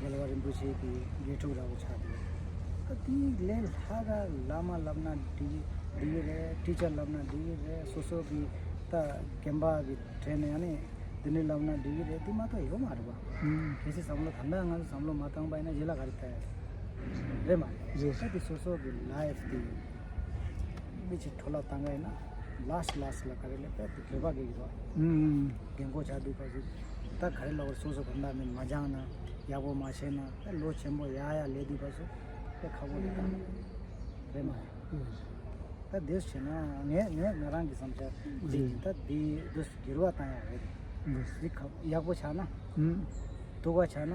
རྒྱལ་བ་རིན་པོ་ཆེ་གི་དགེ་ཕྲུག་འདྲ་བོ་ཆགས་འདུག་ད་དེའི་ལས་ལྷག་ག་བླ་མ་ལབ་ན་འགྲིག་གི་འགྲིག་གི་རེད། ཊི་ཆར་ལབ་ན་འགྲིག་གི་རེད། སོ་སོ་གི་ད་རྒན་པ་གི་གྲས་ནས་ཡང་ནས་འདི་ནས་ལབ་ན་འགྲིག་གི་རེད། དེ་མ་གཏོགས་ཡོད་མ་རེད་པ། ཨུམ། གལ་སྲིད་བསམ་བློ་ད་ལྟ་ང་ཚོ་བསམ་བློ་མ་བཏང་པ་ཡིན་ན་རྗེས་ལ་ག་རེ་ལྟ་ཡ་རེད། རེད་མ་རེད། རེད། ད་དེ་སོ་སོ་གི་ལའིཕ་དེ་མི་ཅིག་འཕྲོ་བརླག་བཏང་ག་ཡིན་ན་ལཱ་སི་ཊི་ལཱ་སི་ཊི་ལ་ག་རེ་ལབ་པས་དེ་བོད་པ་གི་ཡོད་པ། ཨུམ། རྒན་གོག་ཆགས་དུས་སྐབས་སུ་ད་ག་རེ་ལབ་དགོས་རེད། སོ་སོ་ག་འདྲ་མིན་མ་སྦྱངས་ན་ཡག་པོ་མ་བྱས་ན་ད་ལོ་ཆེན་པོ་ཡག་ཡག་ལས་དུས་སྐབས་སུ་དཔེ་ཁག་པོ་རེད་ད། རེད་མ་རེད། ད་འདི་བྱས་ན་ངས་ངས་ང་རང་གི་བསམ་འཆར་འདི་ཡིན། ད་འདི་འདི་འགྱུར་བ་བཏང་ཡག་རེད། འདི་ཁ་ཡག་པོ་ཆགས་ན། སྡུག་པ་ཆགས་ན་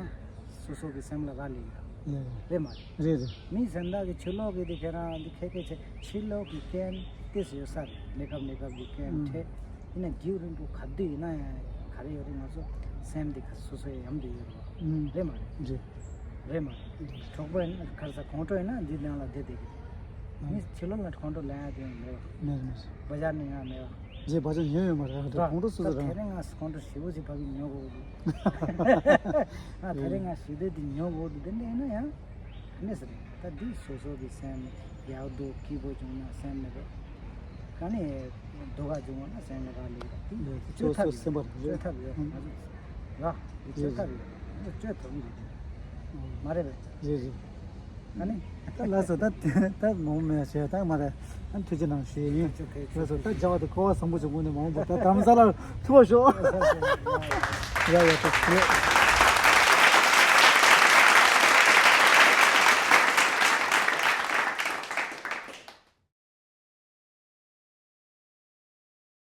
སོ་སོ་གི་སེམས་ལ་རག་ལས་ཡོད། རེད་མ་རེད། རེད་རེད། མི་གཞན་དག་གི་ཕྱི་ལོགས་ཀྱི་དེ་ཁྱེད་རང་འདི་ཁྱད་ཁྱད་ཆེ། ཕྱི་ལོགས་ཀྱི་རྐྱེན་ཏོག་ཙམ་ཡོད་ས་རེད། གནས་སྐབས་གནས་སྐབས་ཀྱི་རྐྱེན་ཨང་འཕྲད། ཡིན་ན་རྒྱུན་རིང་པོ་ག་དུས་ཡིན་ན་ཡང་ག་རེ་ཡོད་རེད། ང་ཚོ་སེམས་འདི་ག་སོ་སོའི་ཡམ་དུ་ཡོད་རེད་བ། ཨང་། རེད་མ་རེད། རེད། རེད་མ་རེད། གྲོགས་པོ་ཡིན་ན་ག་རེ་ཟ་ཁོང་ཁྲོ་ཡིན་ན་འདི་ནང་ལ་བསྡད་བསྡད་ཀྱི་རེད། ཨང་། མི་ཕྱི་ལོགས་ལ་ཁོང་ཁྲོ་ལེན་ཡ་དེ་ཡང་མེད་བ། མེད་མེད། བ་ཇར་ནས་ཡང་མེད་བ། རྗེས་བ་ཅང་ཉོས་ཡོད་མ་རེད། ད་ཁོང་ཁྲོ་སོ་སོ་ད་རང་དེ་རིང་ང་ཁོང་ཁྲོ་ཞེ་པོ་ཅིག་བབས་ཀྱི་ཉོ་དགོས་འདུག་ང་དེ་རིང་ང་ཞི་བདེ་འདི་ཉོ་དགོས་འདུག་དེ་འདྲ་ཡིན་ན་ཡང་ག་ནས་ཟེར། ད་འདི་སོ་སོ་གི་སེམས་ཡག་སྡུག་སྐྱིད་པོ་བྱུང་ན་སེམས་མེད་པས། ག་ནས་སྡུག་ག་བྱུང་བ་ན་སེམས་ལ་རག་ལས་ཀྱི་རེད། དེ་སྤྱོད་ཐབས་ཡོད། སེམས་པ་རེད། སྤྱོད་ཐབས་ཡོད། ང་ཚོ་ལ་དེ་སྤྱོད་ཐབས་ཡོད། ང་ཚོ་སྤྱོད་ཐུབ་ཀྱི་རེད། མ་རེད་པས། རེད་རེད། ཨ་ནི། ད་ལགས་སོ། ད་ད་ངོ་མ་ཞེས་ད་མ་རེད། ཨ་ཐུགས་རྗེ་གནང་ཞུ་ཡིན། ཐུགས་རྗེ་ཆེ། ལགས་སོ། ད་མཇལ་བ་དེ་སྐལ་བ་བཟང་པོ་བྱུང་། དངོས་གནས་མ་འོངས་པ་ད་རྡ་རམ་ས་ལར་ཐུག་པར་ཤོག་ཡ་ཡ། ཐུགས་རྗེ་ཆེ།